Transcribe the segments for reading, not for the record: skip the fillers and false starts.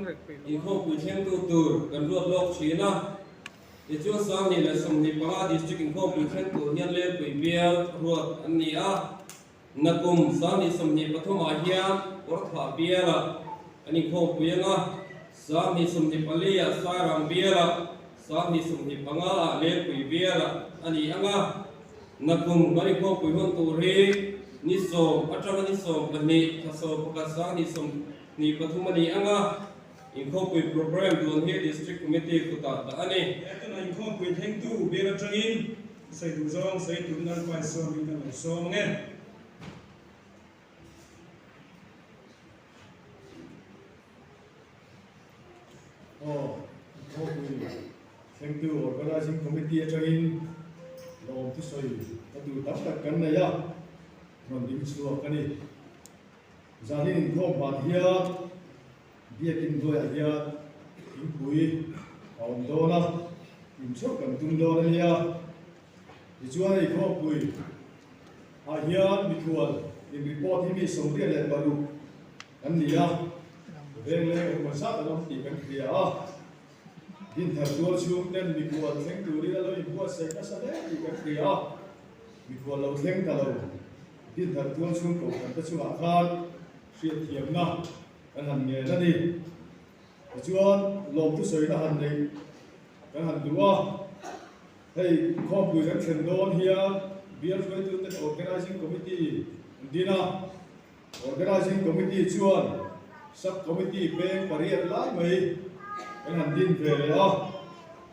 Inkhawmpui thlengtu tur kan ruat lawk thin a. Tichuan 2025 District Inkhawmpui thleng tur hian Lengpui bial ruat an ni a. Nakum 2023 ah hian Kawrthah bialah an inkhawmpui ang a, 2024 ah Sairang bialah, 2025 ah Lengpui bialah a ni ang a. Nakum kan inkhawmpui hun tur hi ni sawm atanga ni 12 thla 11 2023 a ni ang a. Inkhawmpui programme duan hi District Committee kutah dah a ni. He tuna inkhawmpui thlengtu bial atangin sawi duh zawng sawi turin a rupai sawmin kan lo sawm ang e. Aw, inkhawmpui thlengtu Organising Committee atangin lawm thusawi ka duh tam tak kan nei a, rawn ding chhuak a ni. Zanin inkhawm ban hian Biakin hnuaiah hian thingpui a awm dawn a, inchhawk kan tum dawn a nia. Tichuan hei khawmpui ah hian mikhual in report hi mi 86 kan ni a, vengleng engemaw zat an awm tih kan hria a. Dinthar tual chhung ten mikhual thleng turin a lo inbuatsaih nasa hle tih kan hria a, mikhual lo thleng ta lo Dinthar tual chhung kohhran te chungah khan hriatthiamna kan han ngen a ni. Tichuan lawmthu sawina han neih kan han duh a, hei khawmpui kan thlen dawn hian bial hruaitute Organising Committee an din a, Organising Committee chuan Sub Committee peng pariat lai mai kan han din ve leh a,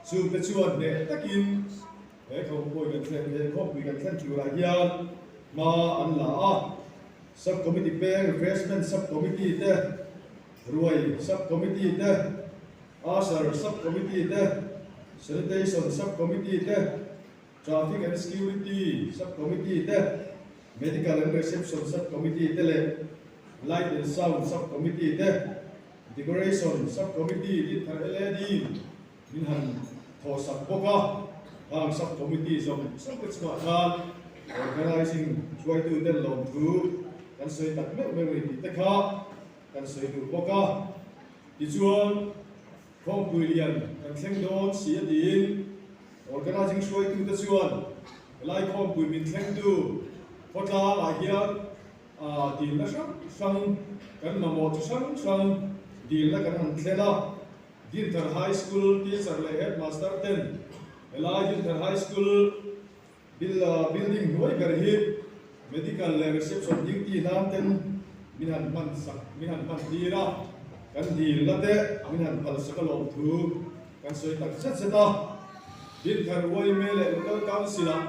chungte chuan hneh takin he khawmpui kan thlen he khawmpui kan thlen turah hian hma an la a. Sub Committee peng Refreshment Sub Committee te, Ruai Sub Committee te, Usher Sub Committee te, Sanitation Sub Committee te, Traffic and Security Sub Committee te, Medical and Reception Sub Committee te leh Light and Sound Sub Committee te, Decoration Sub Committee Dinthar LAD min han thawhsak bawk a, hang Sub Committee zawng zawng te chungah khan Organising hruaitu ten lawmthu kan sawi tak meuh meuh ni tih te kha kan sawi duh bawk a. Tichuan, Khawmpui lian kan thleng dawn si a tiin Organising hruaitu te chuan helai khawmpui min thlengtu khawtlang ah hian dilna hrang hrang kan mamawh chi hrang hrang dilna kan han thlen a. Dinthar High School teacher leh headmaster ten helai Dinthar High School building hnuai ber hi medical leh reception duty nan ten min han hman sak min han hman tir a, kan dil na te min han phal sak a lawm thu kan sawi tak zet zet a. Dinthar yma leh Local Council ah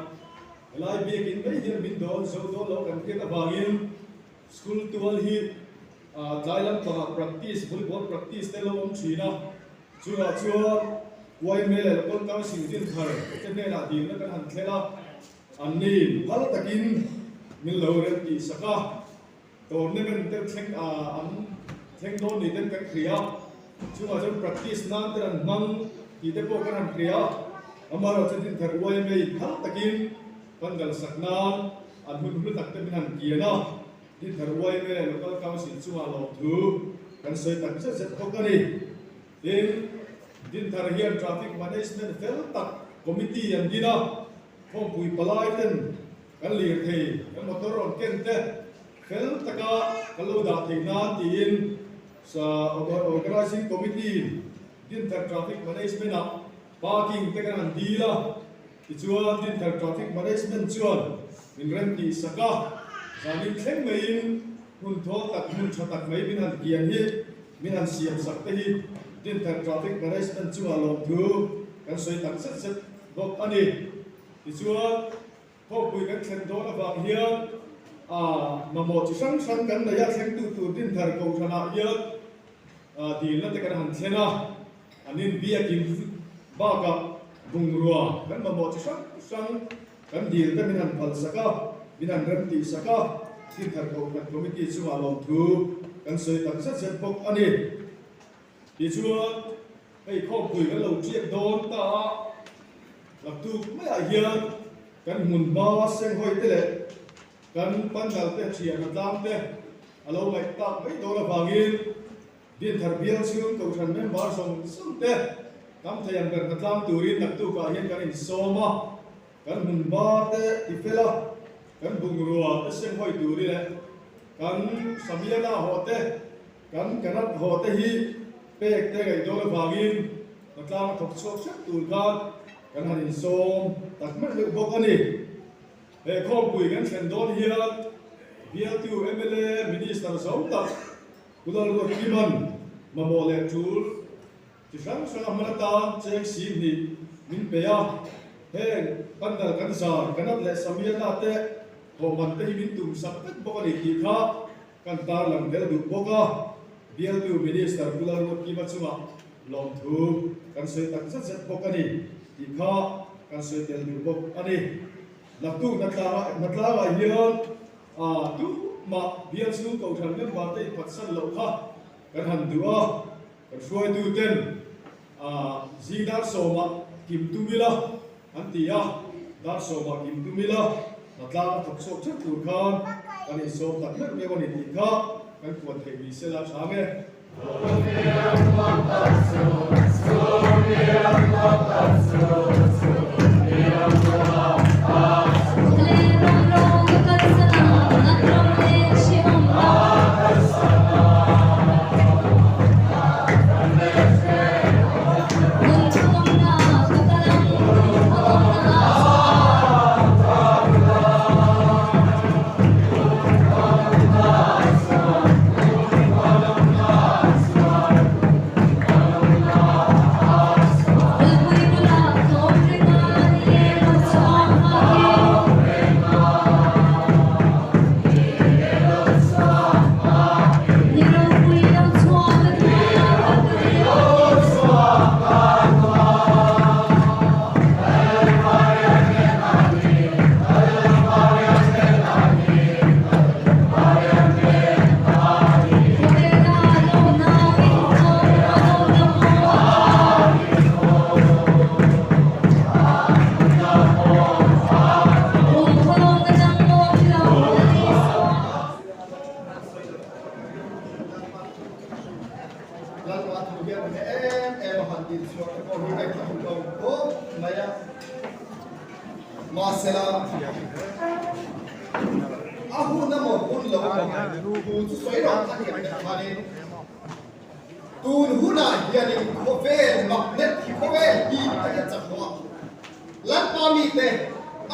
helai biakin mai hian min dawn zo dawn loh kan hriat avangin School tual hi tlai lampangah practice, volleyball practice te lo awm thin a, chungah chuan yma leh Local Council dinthar te hnenah dilna kan han thlen a, an ni phal takin min lo rem tih sak a, tournament te thleng an thleng dawn ni ten kan hria a, chungah chuan practice nan te an hmang tih te pawh kan han hria a, amaherawhchu dinthar yma in phal takin kan kalsak nan an hun hlu tak te min han kian a, Dinthar yma leh Local Council chungah lawmthu kan sawi tak zet zet bawk a ni. Tin, Dinthar hian Traffic Management fel tak Committee an din a, khawmpui palai ten kan lirthei, kan motor rawn ken te fel taka kan lo dah theih nan tiin Organising Committee Dinthar Traffic Management-ah parking te kan han dil a. Tichuan, Dinthar Traffic Management chuan min rem tih sak a, zanin thleng maiin hmun thawl tak, hmun tha tak mai min han kian hi, min han siam sak te hi Dinthar Traffic Management chungah lawmthu kan sawi tak zet zet bawk a ni. Tichuan, khawpui kan thlen dawn avang hian a mamawh chi hrang hrang kan nei a, thlengtu tur Dinthar Kohhranah hian dilna te kan han thlen a. An inbiakin bakah bungrua kan mamawh chi hrang hrang kan dil te min han phal sak a, min han rem tih sak a, Dinthar Kohhran Committee chungah lawmthu kan sawi tak zet zet bawk a ni. Tichuan, hei khawmpui kan lo tiak dawn ta a, laktuk maiah hian kan hmun hma senghawi te leh kan pandal te thian a tlang te a lo ngaih tak mai dawn avangin. Dinthar bial chhung Kohhran member zawng zawng te tam thei ang ber hnatlang turin naktukah hian kan insawm a, kan hmun bar te tifel a, kan bungrua te seng hawi turin leh kan Samiana haw te, kan Kanat haw te hi pek te ngaih dawn avangin hnatlang a thawk chhuak hrep tur khan kan han insawm tak meuh meuh bawk a ni. He khawmpui kan thlen dawn hian bialtu mla Minister zo tak Pu Lalruatkima'n mamawh leh tul chi hrang hrang a hman atan cheng 20 min pe a, heng pandal kan zar Kanat leh Samiana te thawhman te hi min tum sak vek bawk a ni tih kha kan tarlang tel duh bawk a, bialtu Minister Pu Lalruatkima chungah lawmthu kan sawi tak zet zet bawk a ni tih kha kan sawi tel duh bawk a ni. Naktuk hnatlangah hian tumah bial chhung Kohhran member te inphatsan loh kha kan han duh a, kan hruaitu ten zing dar sawmah kim tum ila an ti a, dar sawmah kim tum ila hnatlang a thawk chhuak theuh tur khan kan insawm tak meuh meuh a ni tih kha kan puan theih ni sela tha nge. Lalpa thu hian hne em em a han din chhuah te pawh hi ngaihthla hun lo khawp mai a. Mahsela, a hun emaw hun lo emaw thu chu sawi rawh a ni ang deuh khanin tun hunah hianin khawvel magnet hi khawvel hi a hian chak hlawh a. Lalpa mite,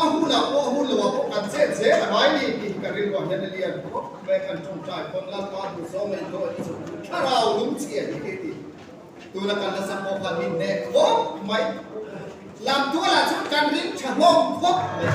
a hunah pawh a hun loah pawh kan chet zel a ngai ni tih hi ka rilruah hian a lian khawp mai a, kan tawngtai pawn Lalpa duhzawng a indawi chu thlarau lungchhiat hi kei ti. Tuna kan la sak pawh khan min hneh khawp mai. Lamtualah chuan kan ring tha hlawm khawp mai.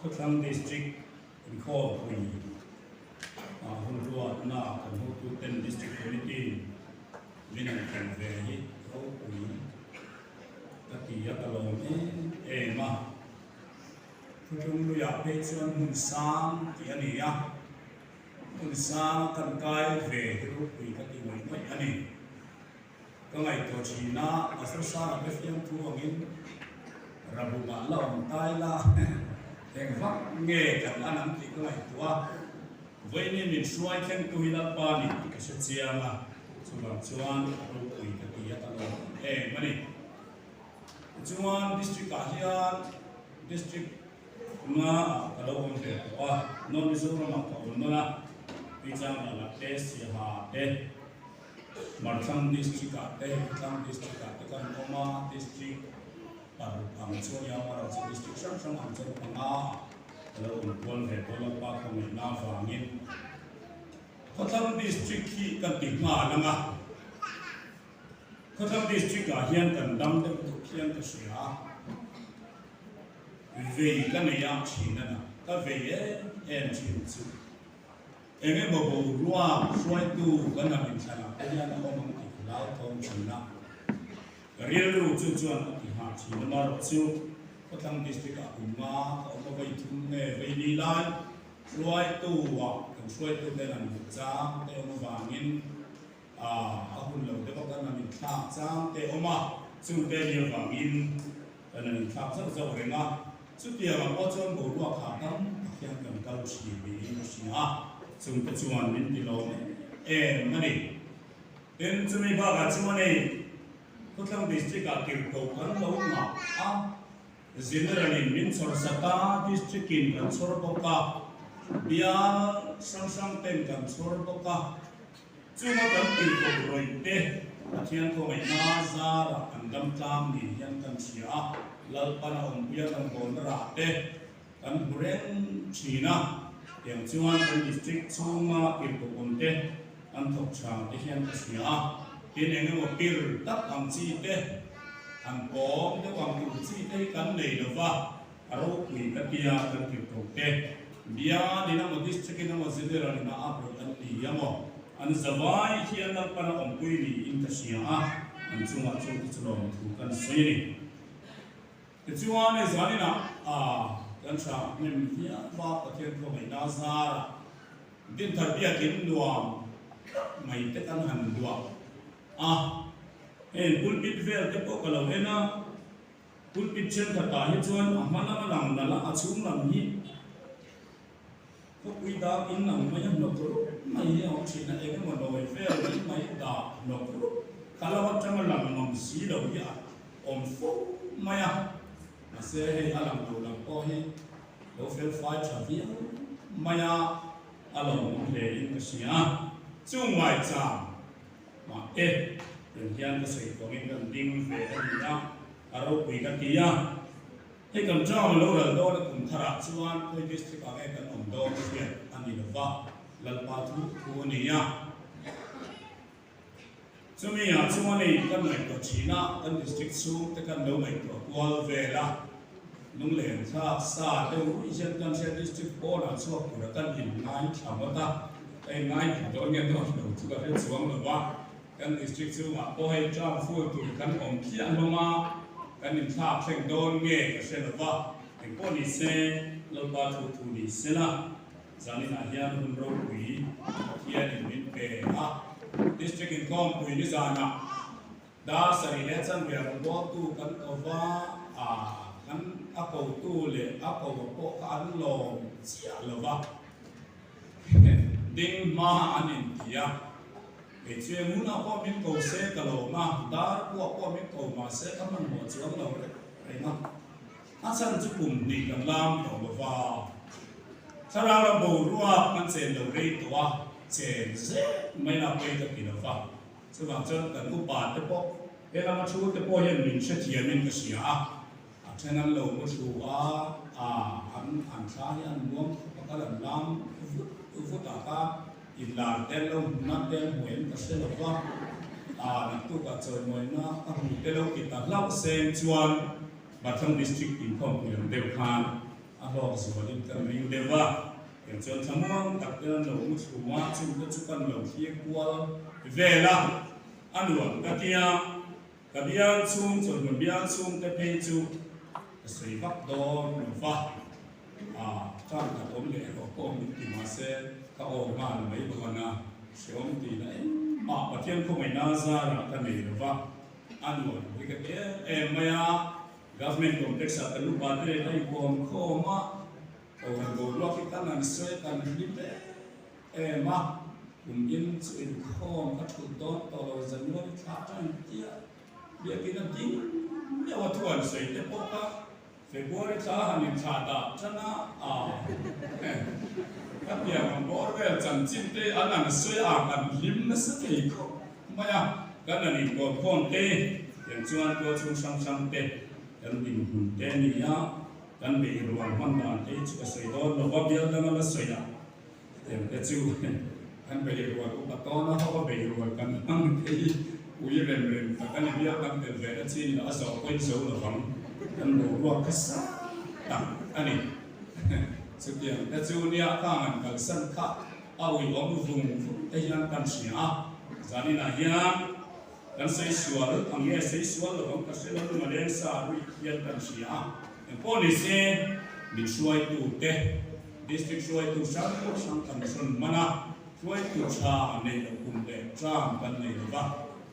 Khawthlang District inkhawmpui ah hun ruatna kan hotuten District Committee min an ken ve hi ropui ka ti a ka lawm em em a. Thutlung luiah phei chuan hmun sang tih a ni a, hmun sang a kan kai ve hi ropui ka ti ngawih ngawih a ni. Ka ngaihtuah thin a, Pastor Sara te fiamthu angin Rabungah la awm tai la, eng vak nge kan an ang tih ka ngaihtuah a, vawiin min hruai thlengtu hi Lalpa ni tih ka hre chiang a, chuvang chuan ropui ka ti a, ka lawm em a ni. Tichuan District ah hian District nga ah ka lo awm ve tawh a, North Mizoram ah ka awm nawn a, Tuichangral ah te, Siaha ah te, Marthlang District ah te, Khawthlang District ah te kan awm a, District paruk ang chu a nia, amaherawhchu District hrang hrang ang chuan panga ah ka lo awm kual ve tawh Lalpa khawngaihna avangin Khawthlang District hi kan ti nghal ang a, Khawthlang District ah hian kan dam deuh deuh hian ka hria a, vei ka nei a thin a na, ka vei em em thin chu. Eng emaw boruak hruaitu kan han inthlan ah te hian a awm ang tih ka hlauthawm thin a, ka rilru chu chuan a ti hah thin a, marawh chu Khawthlang District ah kum nga ka awm a vei thum nge vei ni lai hruaitu ah kan hruaitu ten an hmuh chang te awm avangin a hun lo deuh a kan han inthlak chang te awm a, chungte ni avangin kan han inthlak zauh zauh reng a. Chutiangah pawh chuan boruak hahdam tak hian kan kal thin niin ka hria a. Chungte chuan min ti lawm em a ni. Tin, chumi bakah chuan hei Khawthlang District-ah tirhkoh kan lo ngah a, General-in min chhawr sak a, District-in kan chhawr bawk a, bial hrang hrang ten kan chhawr bawk a. Chunga kan tirhkoh rawih te Pathian khawngaihna zarah kan dam tlang ni hian kan hria a, Lalpan a awmpuia rawngbawlna rah te Kan hmu reng thin a, tiang chuan kan district chhunga tirhkoh awm te an thawk tha te hian ka hria a, tin eng emaw pir tak ang chi te, han pawm deuh ang tur chi te hi kan nei lo va, a ropui ka tia kan tirhkoh te bialin emaw district in emaw general in a ap rawih an ni emaw an zavai hian Lalpan a awmpui niin ka hria a, an chungah chung te chu lawmthu kan sawi a ni. Tichuan, hei zaninah kan tha hnem hial va Pathian khawngaihna zarah Dinthar biakin nuam tak mai te kan han duah a. Heng pulpit vel te pawh ka lo en a, pulpit thenkhatah hi chuan a hma lam a lang nalh a, a chhung lam hi khawpui dak in ang mai a hnawk rup mai hi a awm thin a, eng emaw nawi vel mai mai dah hnawk rup kha lo atanga lang ngam si lo hi a awm fo mai a, mahse hei a lang lo lam pawh hi lo fel fai tha viau mai a, a lawmawm hle in ka hria a, chung ngaichang mah te tiang hian ka sawi tawngin kan ding ve a ni a, a ropui ka ti a. Hei kan town lo ral dawn a kum tharah chuan khawi district ah nge kan awm dawn hriat a ni lova, Lalpa thu thu a ni a. Chumi ah chuan hei kan ngaihtuah thin a, kan district chhung te kan lo ngaihtuah kual vel a, lunglen thlak sa deuh ruih hian kan hria district pawnah chhuak tura kan inngai thla ngawt a, ka inngai thla dawn nge dawn lo chu ka hre chuang lova. Kan district chungah pawh hei term full tur kan awm khiah hlawm a, kan inthlak thleng dawn nge ka hre lo va, engpawh ni se Lalpa thu thu ni se la, zaninah hian hun ropui Pathianin min pe a, District inkhawmpui nizanah dar sarih leh chanve rawngbawltu kan ko va, a kan a kotu leh a ko a pawh kha an lawm chiah lo va, ding hma an inti a. Kei chu eng hunah pawh min ko se ka lawm a, dar kuah pawh min ko mah se ka hmanhmawh chuang lo reng reng a. A chhan chu kum hnih kan lam tawh lo va, thlarau lam boruak kan chen lo rei tawh a, chen zet mai lah pei ka ti lo va. Chuvang chuan kan upa te pawh he lama thu te pawh hian min hrethiamin ka hria a, a then an lo mu thu a, a an an thla hi an muang khawp a, ka lan lam vut vut ah khan Inlar tel lo hmuhna tel hmu em ka hre lo va, a naktukah chawimawina ka hmu te lo ti ta hlauh seng chuan Bathlang District inkhawmpui ang deuh khan a hlawk zualin kan ring deuh va, tiang chuan thlamuang tak ten an lo mu thlu a, chungte chu kan lo thlir kual vel a, a nuam ka tia, ka bial chhung chawlhmun bial chhungte phei chu ka sawi vak dawn lo va. A tan khat awm leh erawh pawh min ti mahse ka aw nghal mai dawn a, hreawm tih na engmah Pathian khawngaihna zarah ka nei lo va, a nuam hi ka ti em em mai a, Government Complex ah kan upa te leh ka inkawm khawm a, Kohhran boruak hi kan han sawi kan hlim em em a, kum in chu inkhawm ka thut dawn tawh lo January thla atang intiah biakin a ding meuh a thu an sawi te pawh kha February thla han inthlah dah tan a, ka piang ang bawr vel chanchin te an han sawi a, kan hlim nasa thei khawp mai a, kan han inkawm khawm te, tiang chuan tual chhung hrang hrang te kan dinhmun te a ni a, kan beih rual hman dan te hi chu ka sawi dawn lo va, bial danga la sawi a, tiang te chu kan beih rual upa tawn a, ho a beih rual kan hmang te hi ui rem rem tak a ni, bial dang tel ve na chin a zawh pawhin zo lo vang, kan boruak kha sang tak a ni. Chutiang te chu nia khang an kalsan kha a ui awm vung vung te hian kan hria a, zaninah hian kan sawi sual ang nge sawi sual lo vang ka hre lo lung a leng sa ruih hian kan hria a, engpawh ni se min hruaitu te District hruaitu hrang hrang kan hrawn hman a, hruaitu tha nei lo kum leh tlang kan nei lo va,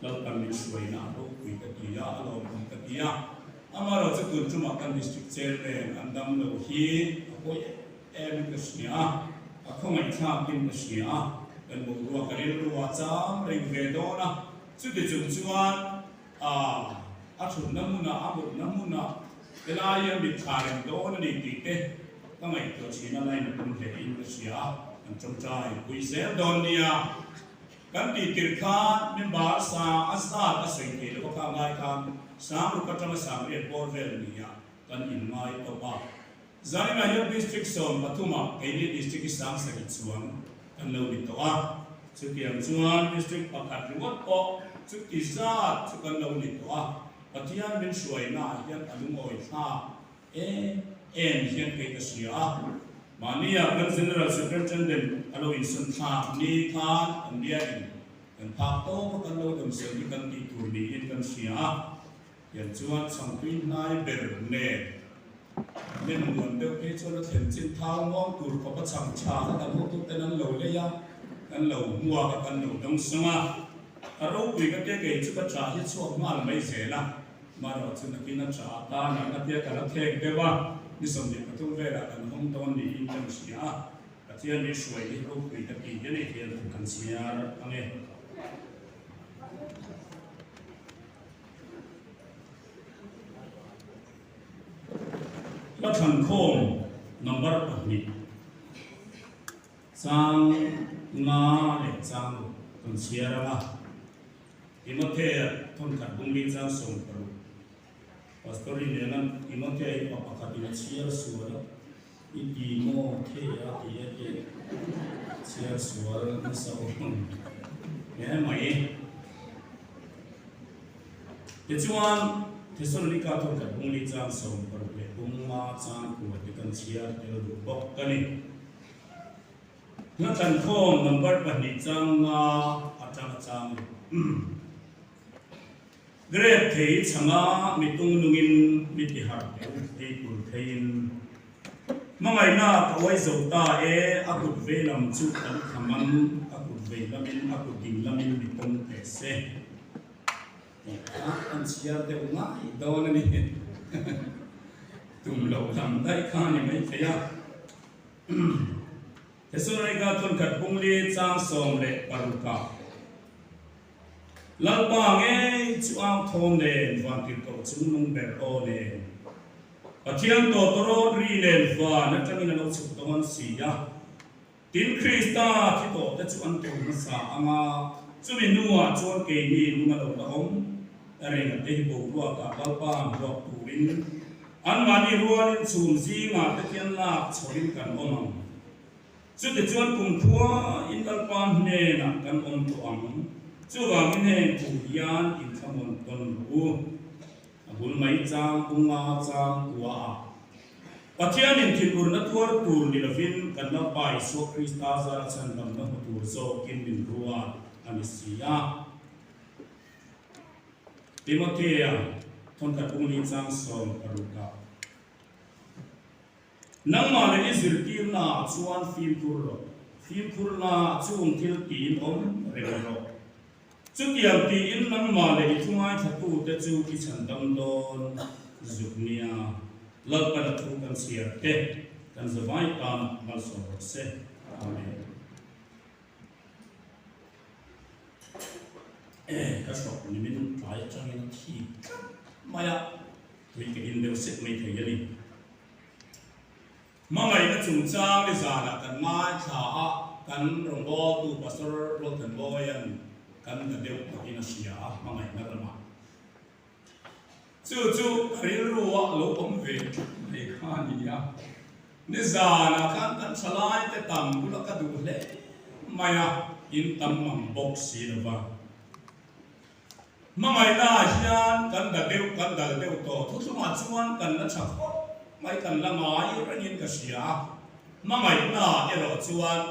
Lalpan min hruaina a ropui ka ti a, a lawmawm ka ti a. Amaherawh chu tun tumah kan District Chairman an dam lo hi a pawi em em in ka hria a. A khawngaihthlakin ka hria a, kan boruak a rilru a cham reng ve dawn a, chuti chung chuan a a thutna hmunah, a mutna hmunah helai a mitthla reng dawn a ni tih te ka ngaihtuah thin a, line a pum hle in ka hria a, kan tawngtai pui zel dawn nia. Kan tih tirh khan member sa a zat a sawi thei lo a kha ngai khan Sangruk atanga Sangriat bawr vel nia kan inngai tawp a. Zaninah hian District 13 ah keini District hi 7000 chuang kan lo ni tawh a, chutiang chuan District pakhat ringawt pawh chuti zat chu kan lo ni tawh a, Pathian min hruainaah hian a lungawi thlak em em hian kei ka hria a, mahnia kan General Superintendent a lo insawn thlak ni khan kan biain kan phak tawk a kan lo damsawi hi kan tih tur niin kan hria a. Tiang chuan chhangtui hnai ber nen nem nuam deuh phei chuan a thlen chin thau muang tur khawp a chhang tha kha kan hotute ten an lo lei a, kan lo hmuak a, kan lo dawng sawng a. A ropui ka tia kei chu ka tah hi chhuak nghal mai zel a, marawh chu nakin a tah atan a ka tia ka la thek deuh a, ni 23 velah kan hawng dawn niin kan hria a, Pathian min hruai hi ropui ka ti hian ei hian kan chhiar ang e. Hla thlankhawm number pahnih chang nga leh chang ruk kan chhiar ang a, Timothea thawnkhat bungli chang 16 Pastor-i nena Timothea hi pa pakhatin a chhiar sual a, i Timothea ti a ti chhiar sual nasa awm hle mai. Tichuan, Thesalonika thawnkhat bungli chang 16 leh bunga chang kua te kan chhiar tel duh bawk a ni. Hlatlankhawm number pahnih chang nga atanga chang ruk. Grep thei chhanga mi tung nungin mi ti harh teh u ei tur theiin. Hmangaihna ka uai zo ta e, a kut vei lam chu kan kham ang, a kut vei lamin a kut ding lamin mi pawm teh se. Tih kha an chhiar deuh ngai dawn a ni. Tum loh lam daih kha a ni maithei a. Thesalonika thawnkhat bungli chang 16 ah. Lalpa ngei chu au thawm nen van tirhkoh chung nung ber aw nen Pathian tawtawrawt ri nen van atangin a lo chhuk dawn si a. Tin Krista thi tawh te chu an tho hmasa ang a, chumi hnuah chuan keini nung a lo la awm reng a te hi boruakah Lalpa an huap turin anmahni rualin chhum zingah te khian lak chhoin kan awm ang. Chutichuan kumkhua in Lalpa hnenah kan awm tawh ang. Chuvangin heng thu hian inthlamuan tawn rawh u. A bul mai chang bunga chang kua a. Pathianin thinurna tuar tur ni lovin kan Lalpa Isua Krista zara chhandamna hmu tur zawkin min ruat a ni si a. Timothea thawnkhat bungli chang 16 ah. Nangmah leh i zirtirnaah chuan fimkhur rawh. Fimkhur la chung thil tiin awm reng rawh. Chutiang tiin nangmah leh i thu ngaithlatute chu i chhandam dawn zuk nia. Lalpan a thu kan chhiar te kan zavai tan malsawm rawh se. Amen. E, ka hrawk nimin tlai atangin a thi tlat mai a, tui ka in deuh sek mai thei a ni. Hmangaihna chungchang ni zanah kan ngaithla a, kan rawngbawltu Pastor Rothenbawia'n kan la deuh takin a hria a, hmangaihna ramah. Chu chu ka rilru ah lo awm ve tlat mai kha a ni a. Nizanah khan kan thalaite tam bula ka duh hle mai a, in tam mang bawk si lo va. Hmangaihna ah hian kan da deuh, kan dal deuh tawh. Thuthlungah chuan kan la tha khawp mai, kan la ngai rengin ka hria a. Hmangaihna ah erawh chuan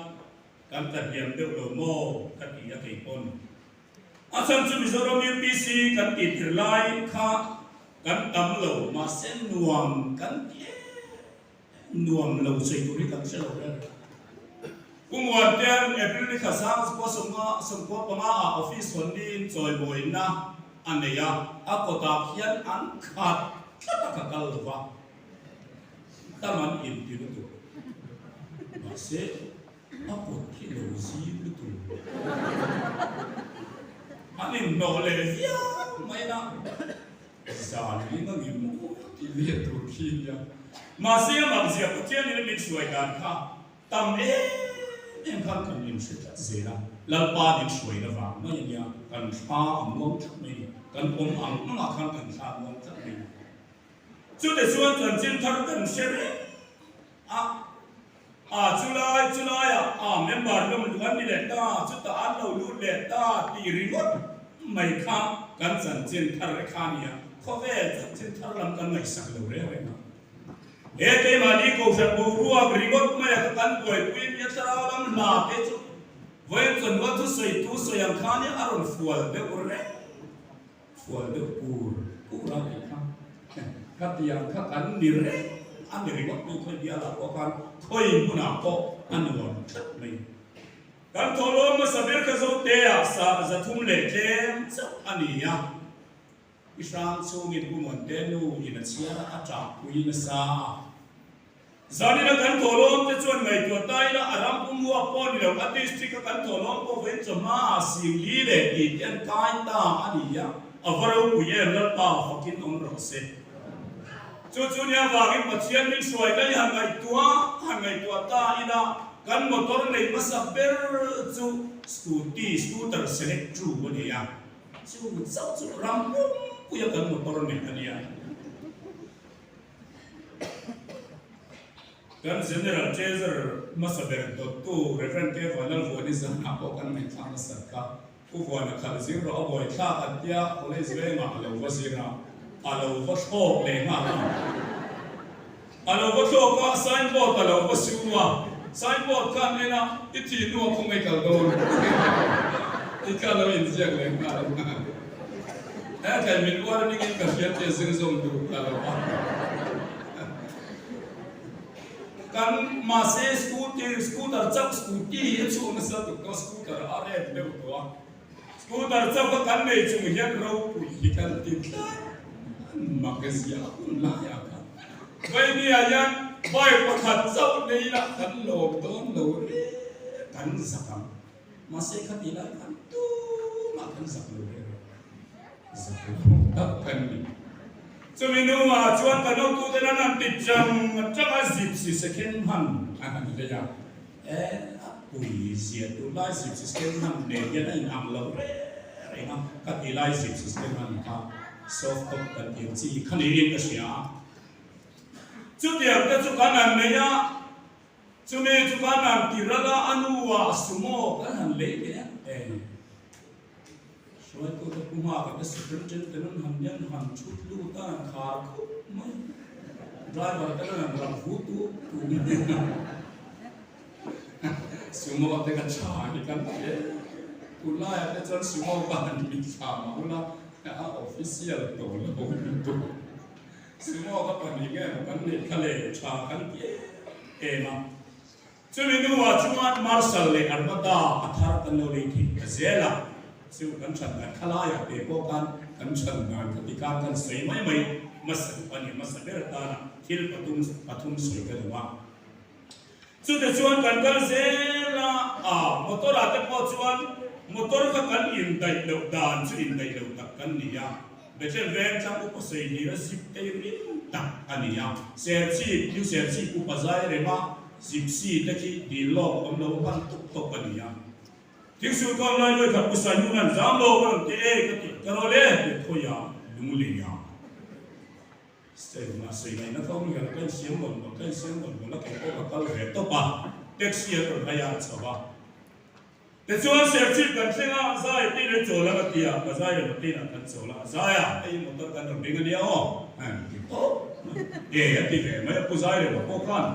kan tla hniam deuh lo maw ka ti a kei pawn. A chhan chu Mizoram UPC kan tih tir lai kha kan tam lo, mahse nuam kan ti em em, nuam lo sawi tur hi kan hre lo reng. Pu Muantean April ni thla sang chukua sawmnga 95 ah office hawn niin chawimawina a nei a, a kawtah khian an khat tlat a ka kal lo va, tam an inti lutuk. Mahse. A kut hi lo zim lutuk. An inhnawh leh viau mai na. Zan in a ngim maw tih leh tur khi a nia. Mahse a makzia Pathianin a min hruai dan kha tam em em khan kan inhre tlat zel a. Lalpa min hruaina vang mai a nia. Kan thla a muang tlat mai a ni. Kan awm ang angah khan kan thla a muang tlat mai a ni. Chute chuan chanchin thar kan hre reng a, a chulai chulaiah a member lawm luh an ni leh ta, chutah an lo lut leh ta tih ringawt mai kha kan chanchin thar e kha nia, khawvel chanchin thar lam kan ngaihsak lo reng reng a. He keimahni kohhran boruak ringawt maia kha kan buaipui nia thlarau lam hla te chu vawiin chawnhua thusawi tu sawi ang kha nia a rawn fual deuh reng. Fual deuh pur pur a tih kha khatiang kha kan ni reng a ni ringawt mai khawi bialah pawh khan khawi hmunah pawh a nuam tlat mai. Kan thawhlawm hmasa ber kha Zotea sa 300 leh tlem chauh a ni a, i hrang chhungin Pu Muante nu in a chhiar a, a ṭahpui nasa a. Zanina kan thawhlawm te chuan ngaihtuah ta ila a ram pumhua pawh ni lo, a district a kan thawhlawm pawh vawiin chawhma ah 40 leh tih te an kai ta a ni a, a va ropui em Lalpa fakin awm rawh se. Chu chu nia vangin Pathian min hruai lai han ngaihtuah han ngaihtuah ta ila kan motor nei hmasa ber chu scooty, scooter select tu a ni a, chu chauh chu ram pumpuia kan motor nei a nia. Kan General Treasurer hmasa ber dawttu Rev. K. Vanlalvuani zanah pawh kan ngaihthlak nasat kha. Pu Vuana khalh zir rawh a buai thlak an tia college vengah a lo va zir a, a lo va thlawk leh nghal a. A lo va thlawk a, signboard a lo va su a, signboard khan en a, i thih hnuah khaw ngei kal dawn tih kha a lo inziak leh nghal a. He thlai min uar ningin ka hriat che zing zawm duh ta lo a. Kan mahse scooty scooter chauh scooty hi a chhuak nasa tuk tawh a scooter a ret deuh tawh a. Scooter chauh kha kan nei chung hian ropui hi kan ti tlat mak zia a hun laiah khan Vainia hian bike pakhat chauh nei ila kan lawm dawn lo reng kan zak ang. Mahse khati lai khan tumah kan zak lo reng a, zak lo tak kan ni. Chumi nuah chuan ka notute nan an ti chang chang a, zipsi second hman a han lei a, e a pui zia tunlai zipsi second hman nen hian a inang lo reng reng a, khati lai zipsi second hman kha soft top kan tih ang chi kha niin ka hria a. Chutiang te chu kan han nei a. Chumi chu kan han ti ral a, a nu ah sumo kan han lei leh a, e hruaitute pu nghak te superintendent an han nen han chhut lut a, an khar khup mai, driver te lan an ram vu tu tu mai a, sumo te ka tha hi kan ti e, tunlaiah te chuan sumo ka han mitthla mah ula a official tawh lo lutuk. Sumo ka pahnih nge maw kan neih kha le tha kan ti em em a. Chumi hnuah chuan Marshal leh Armada a thar kan lo lei thei ta zel a, chu kan than dan kha laiah te pawh khan kan than dan kha ti khan kan sawi mai mai hmasa duh a ni, hmasa ber atana thil pathum pathum sawi ka duh a. Chute chuan kan kal zel a, a motor ah te pawh chuan motor kha kan indaih loh dan chu indaih lo tak kan ni a, Bethlehem veng tlang upa sawi hlir a zip te rim tak a ni a, Serchhip, New Serchhip upa zai rema zipsi te khi dil lawk awm lo hman tawp tawp a ni a. Thingsul kawm lai vawi khat Pu Saihmuna'n zam lo ka rawn ti e ka ti ka rawl e ti khawiah lunglei ah. State ah sawi ngaihna ka awm hian ka insiam mawlh mawlh, ka insiam mawlh mawlh a, kei pawh ka kal ve tawp a, taxi an rawn hai a, a chho a. Tichuan Serchhip kan thleng a, zai te in an chawl a ka ti a, ka zai reng te inah kan chawl a, a zai a, hei motor kan rawn ring a nia aw, a han ti tawp mai, e a ti ve mai a, Pu Zairema pawh khan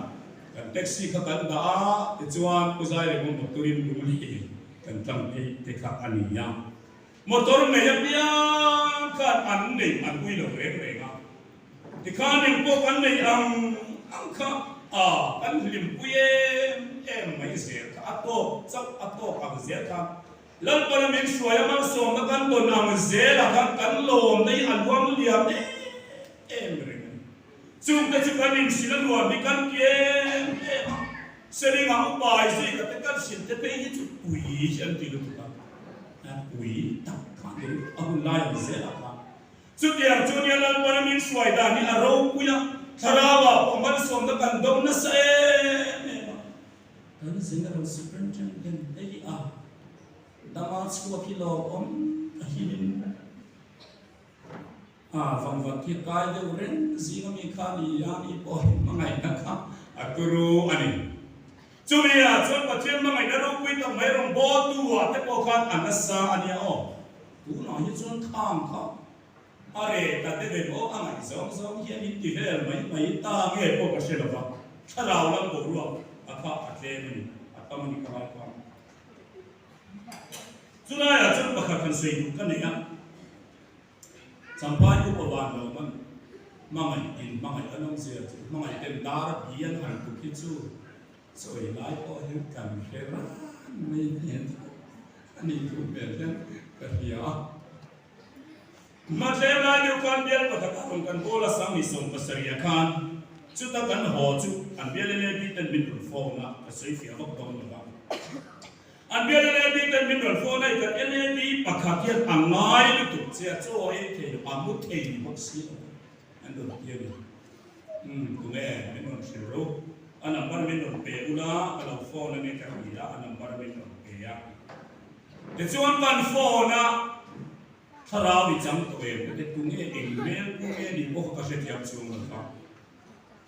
kan taxi kha kan dah a, tichuan Pu Zairema motor in lung lei kan tlang phei te kha a ni a. Motor nei apiang khan an nei an ui lo reng reng a, tikhan engpawh kan nei ang ang kha a kan hlimpui em em mai zel kha a tawk chauh a tawk ang zel kha Lalpana min hruai a malsawmna kan tawn ang zelah khan kan lawmna hi a luang liam em em reng a ni. Chungte chu kan inhrilh a nuam hi kan ti em em a. Selinga upa i zui ka te kan hrilh te phei hi chu pui hi an ti lutuk a, pui tak kha an ti lutuk a hun lai ang zelah khan. Chutiang chu nia Lalpana min hruai dan hi a ropui a, thlarauah pawh malsawmna kan dawng nasa em em a. Kan General Superintendent hei a dama chhuak hi lawmawm ka hinin a vangvat hi kai deuh reng zinga mi kha ni a ni pawh hi hmangaihna kha a turu a ni. Chumi ah chuan Pathian hmangaihna ropui tak mai rawn bawltu ah te pawh khan a nasa a nia aw. Tunah hi chuan khang kha a reh ta deuh em aw, a ngaih zawng zawng hian in ti vel mai mai ta nge pawh ka hre lo va, thlarau lam boruak a kha a tlem a ni, a tam a ni ka ngai kha. Chulaiah chuan pakhat han sawi duh ka nei a, Champhai upa van lo man hmangaih in hmangaih an awm zia chu hmangaih ten dar bi an han tuk hi chu sawi lai pawh hian kan hre ran mai hian a nih duh hmel hian ka hria a. Hmatlem lai deuh khan bial pakhat a rawn kan kawl a sang ni 70 ah khan chuta kan haw chu an bial LAB ten min rawn phone a ka sawi fiah vak dawn lo va. An bial LAB ten min rawn phone a i kan LAB pakhat hian a ngai lutuk che a chaw a ei thei lo a mu thei ni bawk si lo an rawn ti a ni. Umm tunge min rawn hrilh ru a number min rawn pe ula ka lo phone a nge ka ti a a number min rawn pe a tichuan kan phone a thlarau i chang tawh em ka ti tunge eng hmel pu nge ni pawh ka hrethiam chhung lo kha.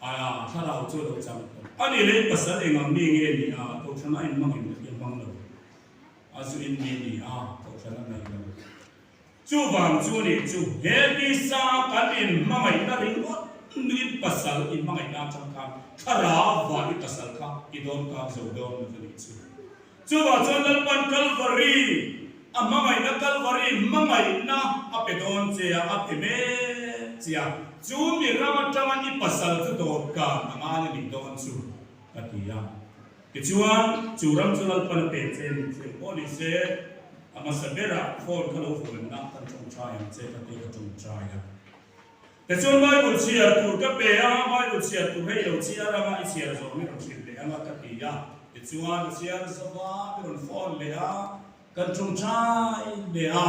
A thlarau chu a lo chang tawh. A nih leh pasal eng ang mi nge ni a, kohhran a inhmang em ka hmang lo. A zu in mi ni a, kohhran a nei lo. Chuvang chu nih chu he tisa kan inhmangaihna ringawt nuin pasal inhmangaihna atang khan thlarau vah i pasal kha i dawn kang zo dawn lo a nih chu. Chuvang chuan Lalpan Kalvari a hmangaihna Kalvari hmangaihna a pe dawn che a, a pe mek che a, chu mi ram atanga i pasal chu dawtkan a ngai a nih dawn chu, a ti a. Tichuan, chu ram chu Lalpan a pe che ni chu eng pawh ni se, a hmasa berah phone kha lo vawnna kan tawngtai ang che ka ti a, ka tawngtai a. Tichuan Bible chhiar tur ka pe a, Bible chhiar tur hei lo chhiar anga i chhiar zawh mi rawn hrilh leh anga ka ti a. Tichuan a chhiar zawh a, mi rawn phone leh a, kan tawngtai leh a,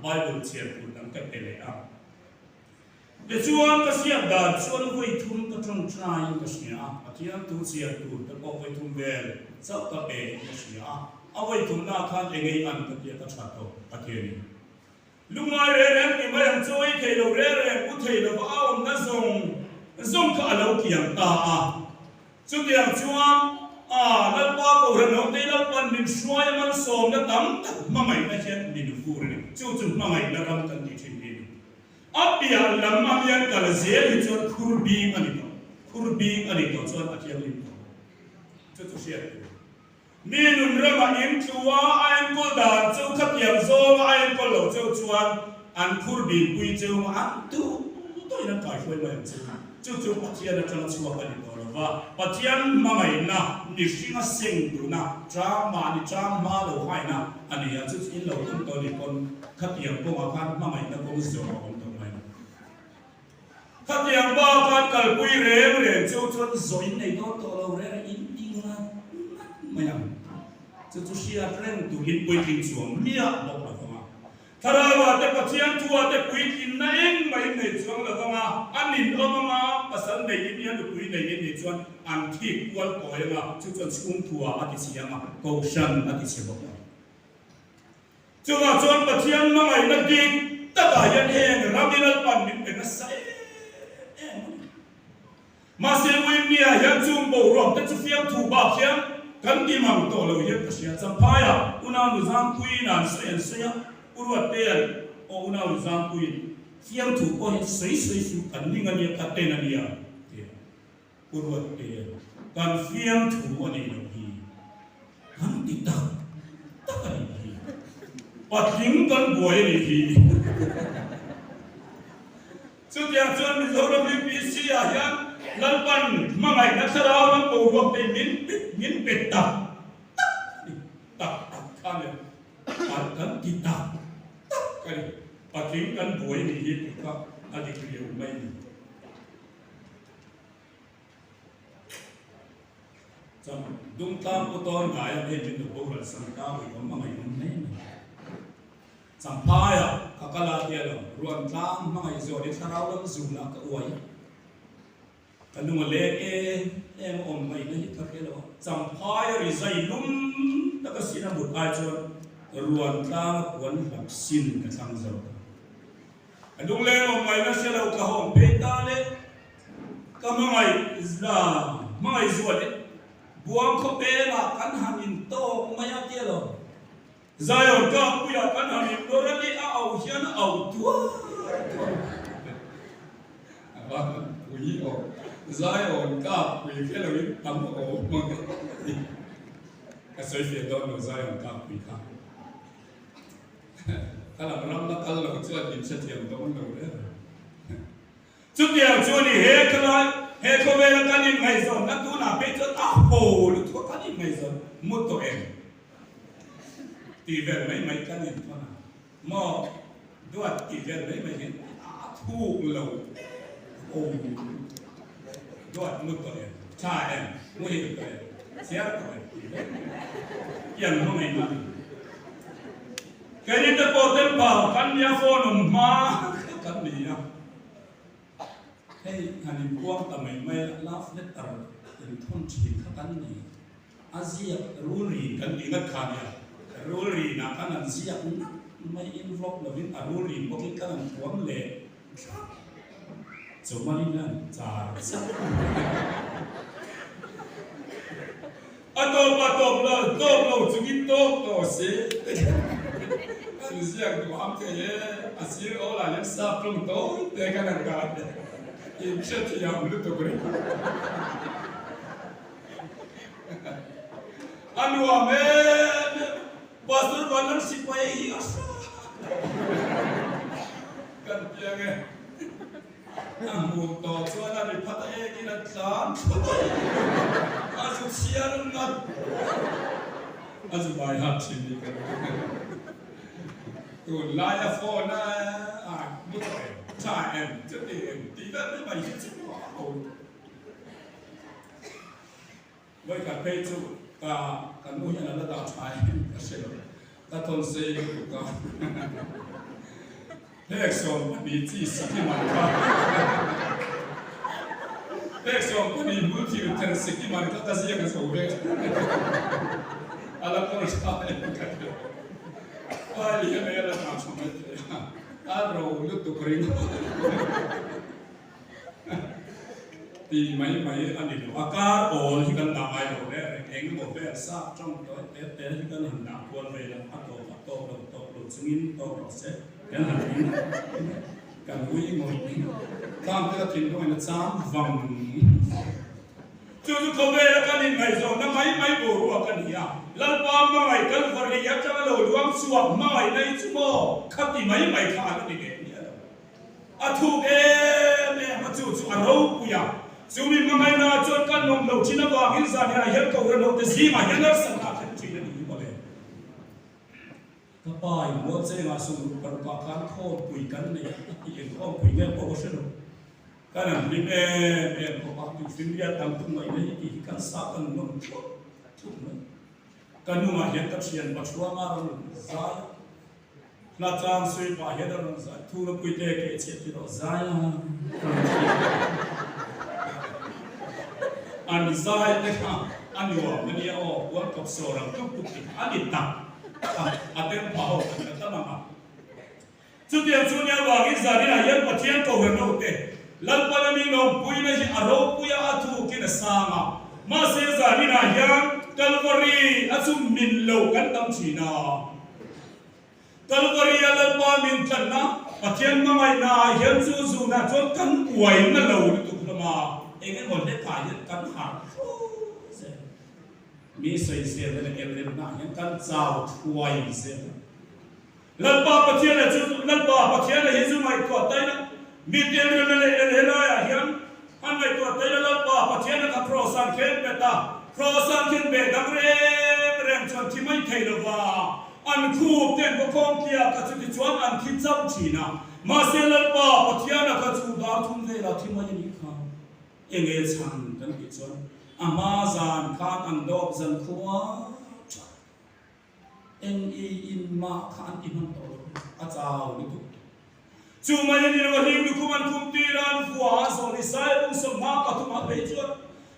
Bible chhiar tur dang ka pe leh a. Tichuan ka siam dan chuan vawi thum ka tawngtaiin ka hria a, Pathian thu chhiar tur te pawh vawi thum vel chauh ka pe in ka hria a, a vawi thumnaah khan engei an ka tia ka tha tawh Pathianin. Lungngai reng reng ti mai ang chu ei thei lo reng reng u thei lova a awmna zawng zawng kha a lo kiang ta a. Chutiang chuan a Lalpa Kohhran ho te Lalpan min hruai a malsawmna tam tak hmangaihna hian min vur a ni. Chu chu hmangaihna ram kan tih thin hi a ni. A piah lam a hian kal zel hi chuan khur bing a ni tawh. Khur bing a ni tawh chuan a thianghlim tawh. Chu chu hriat tur. Mi nun ramah in tlu a, a enkawl dan cheu khatiang zawnga a enkawl lo cheu chuan an khur binpui cheu a, an tu tawhin an kaihruai mai ang che. Chu chu Pathian atanga chhuak a ni tawh lo va, Pathian hmangaihna, mihringa seng duhna, chang mahni chang hma lo haina a ni a, chu chu in lo tum tawh a nih pawn khatiang kawngah khan hmangaihna kawng zawh a awm tawh mai lo. Khatiang ba khan kalpui reng reng chu chuan zawh in nei dawn tawh lo reng reng in ti ngat ngat mai ang. Chu chu hriat reng tur in puitling chuang miah bawk lo vang a. Thlarauah te Pathian thuah te puitlinna engmah in nei chuang lo vang a, a nin awm anga pasal nei in nia nupui nei in nih chuan an thik kual kawi anga chu chuan chhung thuah a ti chhe anga kohhran a ti chhe bawk ang. Chuvang chuan Pathian hmangaihna dik takah hian heng ram i Lalpan min pe nasa em em a ni. Mahse Uimnia hian chung boruak te chu fiamthu bak hian kan ti mang tawh lo hian ka hria. Champhaiah unau nu Zampuiin an sawi an sawi a, U Ruattea'n aw unau nu Zampuiin fiamthu pawh hi sawi sawi suh kan ning a nia ka ten a nia ti a. U Ruattea, kan fiamthu a nih loh hi, kan ti tak tak a nih hi, patling kan buai a nih hi. Chutiang chuan Mizoram UPC ah hian Lalpan hmangaihna thlarau lam boruak te min pet min pe tak tak a ni, tak tak kha nia, kan ti tak tak a ni, patling kan buai a nih hi tih kha a dik riau mai a ni. Cham dung tlang pu tawn ngai a hei min lo boral san ta ui awm a ngaih awm hle mai. Champhaia ka kal a tia lo ruan tlang hmangaih zawh i thlarau lam zun ah ka uai. Ka lung a leng em em a awm ngaihna hi ka hre lo a. Champhaia rizai lum taka sin a mut ai chuan ruan tlang a puan hlap sin ka thlang zawk a. Ka lungleng awm ngaihna hre lo ka hawng phei ta le. Ka hmangaih la hmangaih zual in buang khaw pengah kan han in tawk mai a tia lo. Zion tlangpuiah kan han in nawr a ni a au hian a au tuar tuar a va han pui aw. Zion tlangpui hre lo in tam awm mang e. Ka sawi fiah dawn lo Zion tlangpui kha. Ka lam ram la kal lo chuan in hrethiam dawn lo reng. Chutiang chuan i he khalai, he khawvela kan inngaihzawnna tunah phei chuan a haw lutuk a kan inngaihzawn mu tawh em? Tih vel mai mai kan inthawn a, maw duat tih vel mai mai hian a thuk lo haw duat mu tawh em? Tha em? Muhil tawh em? Chhiar tawh em? Tih vel mai mai hian hmangaihna a ni. Keini te pawh tempa kan nia phone awm hma kan ni a, hei han inpuang ta mai mai a, love letter inthawn thin kha kan ni a, ziak rul rin kan tih ngat kha nia, rul rinah khan an ziak ngat mai envelope lovin a rul rin bawkin kan han thuam leh thlap chawmalin an char char A tawp a tawp lo, tawp lo chungin tawp tawh se. Kan ziak duh am thei e, a sir aw lah hian sap tawng tawi te kan han dah e, in hrethiam lutuk reng. A nuam em em, Pastor Vanlal sipai hi a hra kan piang e. A hmuh tawh chuan a ri phat a ekin a tlan thut a, a zu chhiar ngat a zu bai hat thin ni ka ring. Tunlai a phone a a mu tawh em, tha em, chuti em tih vel mai mai hi chu a ho. Vawikhat phei chu ka ka nu hian a la dah tha em ka hre lo, ka thawn sei lutuk a, phek 12 chi sikkim an kha, phek 12 hmul thir ther sikkim an kha ka ziak a zo vek a la kawl tha em ka hre lo, file hian a la dah tha mai thei a, a ro lutuk ringawt. Ti mai mai a ni lo. A kar awl hi kan dah ngai lo reng reng. Eng emaw vel sap tawng tawi te te hi kan han dah kual vel a, a tawp a tawp lo tawp lo chungin tawp rawh se. Kan han in kan ui ngawih tlang te ka thinlungin a cham vang Chu chu khawvela kan inngaihzawnna mai mai boruak a ni a, Lalpa hmangaih Kalvari atanga lo luang chhuak hmangaihna hi chu maw khati mai mai kha a la ni leh miah lo. A thuk em em a, chu chu a ropui a. Chu mi hmangaihnaah chuan kan awm lo thin avangin zanriah hian Kohhran hote zingah hian harsatna a thlen thin a ni hi mawle. Ka pa in Mualchengah sumruk parukah khan khawmpui kan nei a, a tih eng khawmpui nge pawh ka hre lo. Kan an hlim em em khawp a, tuifinriat tam tum ngaihna hi tih hi kan sa kan nawm thup thup mai. Ka nungah hian ka thian Pathuanga rawn zai a. Hla tlang sui pah hian a rawn zai thu ropui te keh chhiat ti rawh zai a rawn ti a. An zai te kha a nuam a nia aw, puan kawp sawr ang tuk tuk ti kha a ni tak a, a tem pha ho kan la tam ang a. Chutiang chu nia vangin zaninah hian Pathian kohhran ho te Lalpan a mi lawmpuina hi a ropui a, a thukin a sang a, mahse zaninah hian Kalvari a chum min lo kan tam thin a. Kalvaria Lalpa min tlanna Pathian hmangaihna ah hian chu zunah chuan kan uaina lo lutuk hlawm a, eng emaw hlekah hian kan harh hruai zel. Mi sawisel leh elremna ah hian kan chau thuai zel a. Lalpa Pathian a chu Lalpa Pathian a hi chu ngaihtuah taina mi telremna leh el helaiah hian an ngaihtuah taina Lalpa Pathian a kha kraws an khen bet a, kraws an khen beh dang reng reng chuan thi mai thei lova an khup te an va khawm tliak a chutichuan an thi chauh thin a, mahse Lalpa Pathian a kha chu dar thum velah thi mai a nih kha. Enge chhan kan tih chuan. A hma zan khan an dawp zan khua tha. Eng i in mah kha an ti hman tawh lo, a chau lutuk. Chu mai a ni lo, a hling lukhum an khum tir a, an vua a zawn i sai bung sawmhma pathum ah phei chuan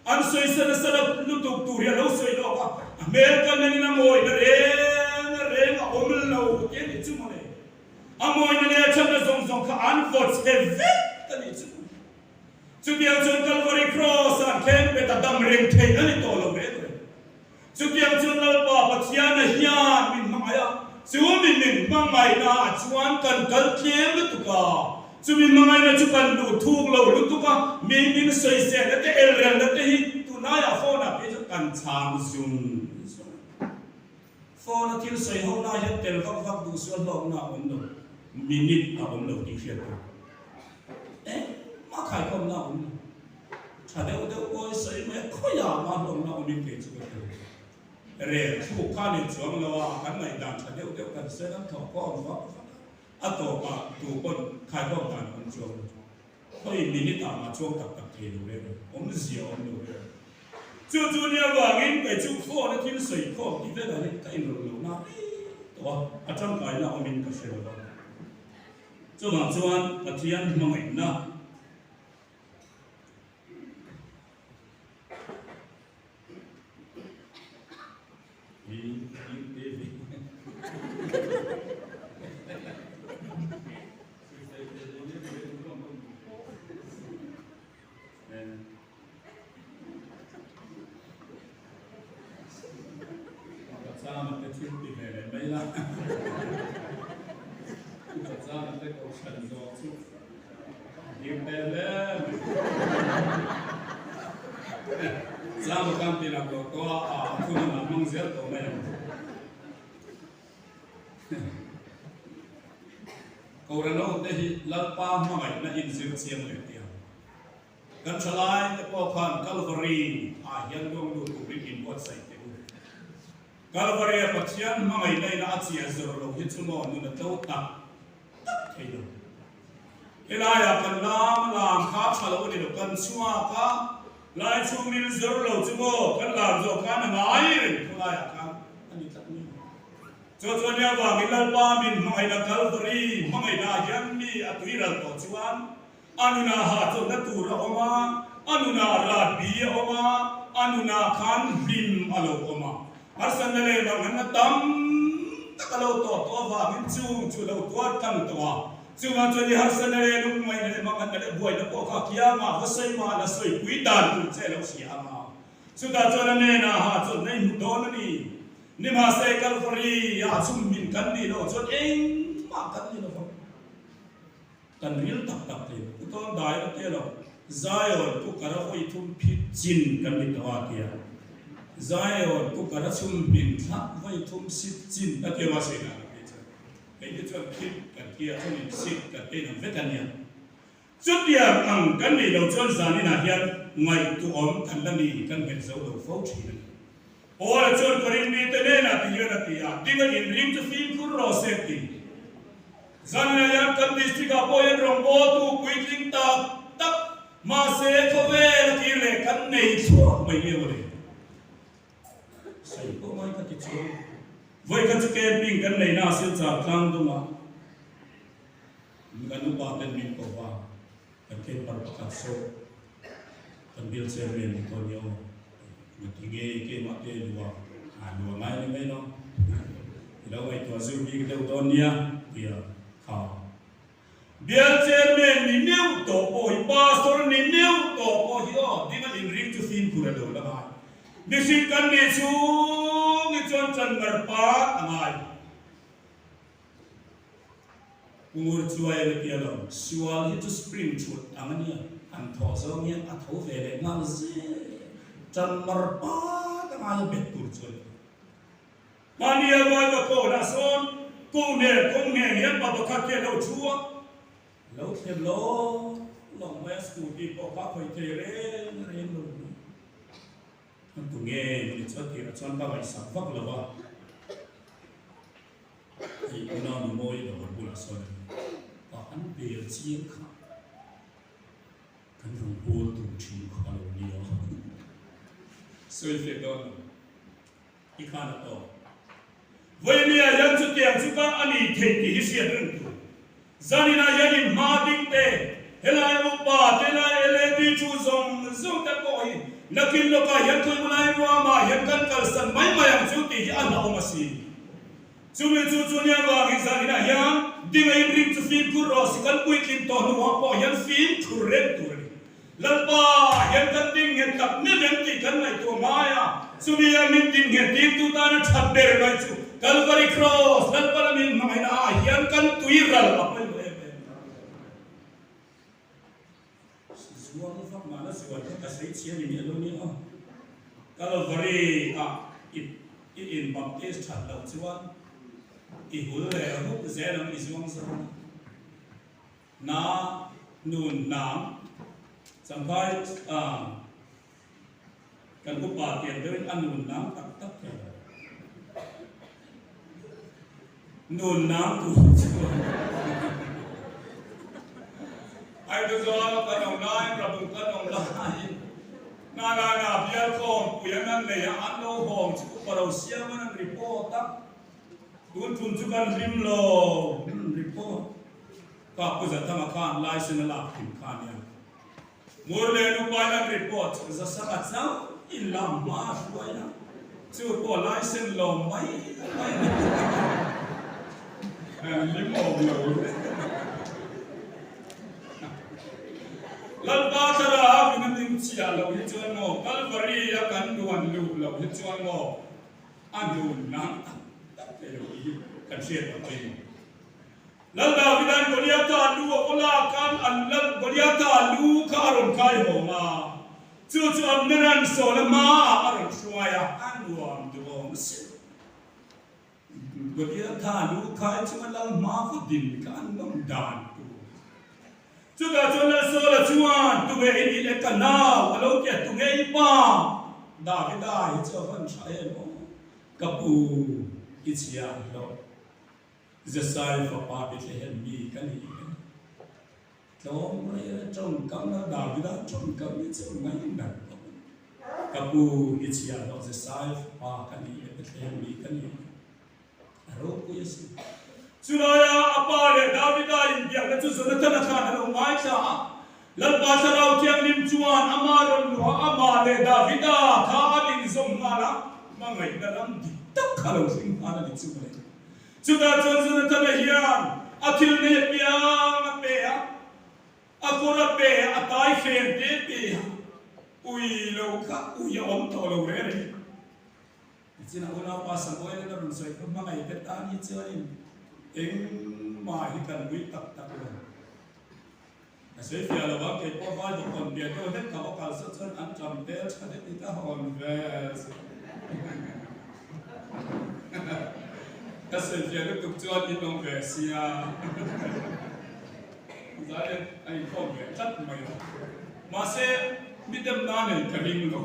an sawi sala sala lutuk tur hi a lo sawi lawk a, a hmel kan en in a mawina reng a reng a awm lo ti a ni chu mawle. A mawina leh a thatna zawng zawng kha an vaw chhe vek a ni chu. Chutiang chuan Kalvari Kraws ah thleng pet a dam reng theih a ni tawh lo reng reng. Chutiang chuan Lalpa Pathiana hian min hmangaih a, chu mi min hmangaihna ah chuan kan kal tlem lutuk a, chu mi hmangaihna chu kan duh thuk lo lutuk a, mi min sawiselna te elrelna te hi tunlaiah phone ah phei chuan kan chhang zung zung a. Phone a thil sawi ho na hian tel vak vak duh sual hlawkna a awm lo, minute a awm lo tih hriat tur. Engmah khaikhawmna a awm lo. Tha deuh deuh pawh i sawi mai a, khawiah mah hlawkna awmin kei chu ka hre lo. Rel thluk kha ni chuang lo a, kan ngaihdan tha deuh deuh kan sawi kan thawk khawm vak vak a, a tawpah tu pawn khaikhawm dan a awm chuang lo. Khawi minute ah mah chuang tak tak thei lo reng a, awmzia awm lo reng. Chu chu nia vangin kei chu phone a thil sawi khawm tih velah hian ka inrawlh lo na rei tawh a, a tangkaina awmin ka hre lo va. Chuvang chuan Pathian hmangaihna hi Kohhranho te hi Lalpa hmangaihna inzir chiang leh tih ang. Kan thalai te pawh khan Kalvari ah hian luang lut turin in buatsaih teh u. Kalvari a Pathian hmangaihna ina a chiah zawr lo hi chu maw nun a tlo tak tak thei lo. Helaiah kan lam a lam kha tha lo a ni lo, kan chhuak a lai chhungin zawr lo chu maw kan lam zawh khan a ngai reng khawlaiah khan a ni tlat mai. Chu chuan nia vangin Lalpa min hmangaihna Kalvari hmangaihna ah hian mi a tuiral tawh chuan A nunah hahchawlhna tur a awm a, a nunah ratbi a awm a, a nunah khan hlim a lo awm a. Harsatna leh manganna tam tak a lo tawh tawh avangin chung chu lo tuar tlang tawh a. Chungah chuan i harsatna leh lungngaihna leh manganna leh buaina pawh kha kiangah va sawi mah la sawipui dan tur che lo hria ang a. Chutah chuan a hnenah hahchawlhna i hmu dawn a ni. Nimahse Kalvari-ah chhumhmin kan nih loh chuan engmah kan ni lo vang. Kan ril tak tak thei. Pu Tawn dai a tia lo, Zion pu kara vawi thum phit chin kan ni tawh a tia. Zion pu kara chhum hmin thla vawi thum sit chin a tia mahse inah kan phei chuan kei te chuan phit kan tia chuanin sit kan ei ang vek a nia. Chutiang ang kan nih loh chuan zaninah hian ngaihtuahawm kan la ni kan nghet zo lo fo thin a ni. Paula chuan Korinth mite hnenah ti hian a ti a, Ding a inring chu fimkhur rawh se ti. Zanlai hian kan district ah pawh hian rawngbawltu puitling tak tak mahse khawvel a kir leh kan nei chhuak mai nge mawle. Sawi pawh ngai ka ti chuang. Vawikhat chu camping kan nei na Silchar tlang dungah kan upa ten min ko va, kan camper pakhat saw kan bial chairman ni tawh nia aw. Ngati nge keimah te lua a lua ngai ni mai lo. I lo ngaihtuah zir bik deuh dawn nia tia kha bial chairman ni meuh tawh pawh hi pastor ni meuh tawh pawh hi aw ding a inring chu fimkhur a lo la ngai. Mihring kan nih chhung hi chuan chanmar pat a ngai. Ur chuai a ni tia lo, sual hi chu spring chhut ang a nia, han thawh zawng hian a tho ve leh nghal zel, tan mar pat a ngai a bet tur chu a ni. Mahnia vai va kawnah sawn ko nen kawng ngheng hian pa pakhat hi a lo thu a, lo thlem lawng lawng mai a, scooty pawh kha a khawih thei reng reng lo mai. A tu nge ni chuan tirah chuan ka ngaihsak vak lo va. Hei unau nu mawi dawr bulah sawn a ni. Pa an bel chiang kha kan rawn hawl tur thin kha a lo ni a. Sawi fiah dawn lo. I khan a tawk. Vawimia hian chutiang chu ka a ni thei tih hi hriat reng tur. Zaninah hian in hma ding te, helai upa te lai LAD chu zawng zawng te pawh hi nakin lawkah hian Tuibulai ruamah hian kan kalsan mai mai ang chu tih hi a hlauhawm a si. Chumi chu chu nia vangin zaninah hian dinga inring chu fimkhur rawh si kan puitling tawh hnuah pawh hian fimkhur reng tur a ni. Lalpa hian kan ding nghet tak meuh em tih kan ngaihtuah ngai a, chumi a min ding nghet tirtu tana that ber mai chu Kalvari Kraws, Lalpa lamin hmangaihna ah hian kan tui ral a pawimawh em em. Zuang vak mahna zual kha ka sawi chhia ni miah lo nia aw. Kalvari ah i i in baptist that loh chuan i hul leh rup zel ang i zuang zawng a. Na nun nam Champhai kan upa tiang deuhin a nun nam tak tak thei lo. Nun nam tur chuan Aizawl kan awm laiin Rabung kan awm laiin na na na bial khawm pui an an nei a, an lo hawng chu upa ro siam an an report a. Tun tum chu kan hlim lo report. Ka pu Zathanga khan license a lak hlim kha nia. Ngur leh Lupai an report Zasanga chauh in lam hma a hruai a, chu pawh license lo mai mai ni. An hlim awm lo. Lalpa thlarau in a ning chiah loh hi chuan maw Kalvari a kan luan luh loh hi chuan maw a nun nang tak tak thei lo hi kan hriat a pawimawh. Lal Davida'n Goliatha lu a vaw lak khan an lal Goliatha lu kha a rawn kai hawng a, chu chu Abnera'n Saula hmaah a rawn hruai a, a nuam duhawm asin. Goliatha lu khai chunga lal hma vaw din kha an nawm dan tur. Chutah chuan Lal Saula chuan, Tunge i nih le ka nau? a lo ti a, Tunge i pa? Davida hi chu a van tha em aw, ka pu i chhia hlawh. Jesai fapa Bethlehem mi ka ni e. Tlawm mai a tawngkam a Davida tawngkam hi chu ngai nat bawk a ni. Ka pu i chhiah hlawh Jesai fapa ka ni e, Bethlehem mi ka ni e. A ropui a si. Chulaia a pa leh Davida inbiakna chu Jonathana khan a lo ngaithla a. Lalpa Thlarau Thianghlim chuan ama rawn luah amah leh Davida kha an inzawm nghal a, hmangaihna lam dik tak kha lo thleng nghal a ni chu mawle. Chutah chuan Jonathana hian a thil nei apiang a pe a, a kawr a pe a, a tai fen te pe a, ui lo kha ui a awm tawh lo reng reng. Nichinah unaupa Samuel-in a rawn sawi kha hmangaih te tan hi chuanin engmah hi kan ui tak tak lo. A sawi fiah lo a, kei pawh vai bawk hawn piah deuh hlek ka va kal saw chuan an ṭam tel ṭha det i ka hawn ve Ka sawi fiah lutuk chuan in awm ve sia Zai a inkhawm ve tlat mai a, mahse mi demna nei ka ring lo.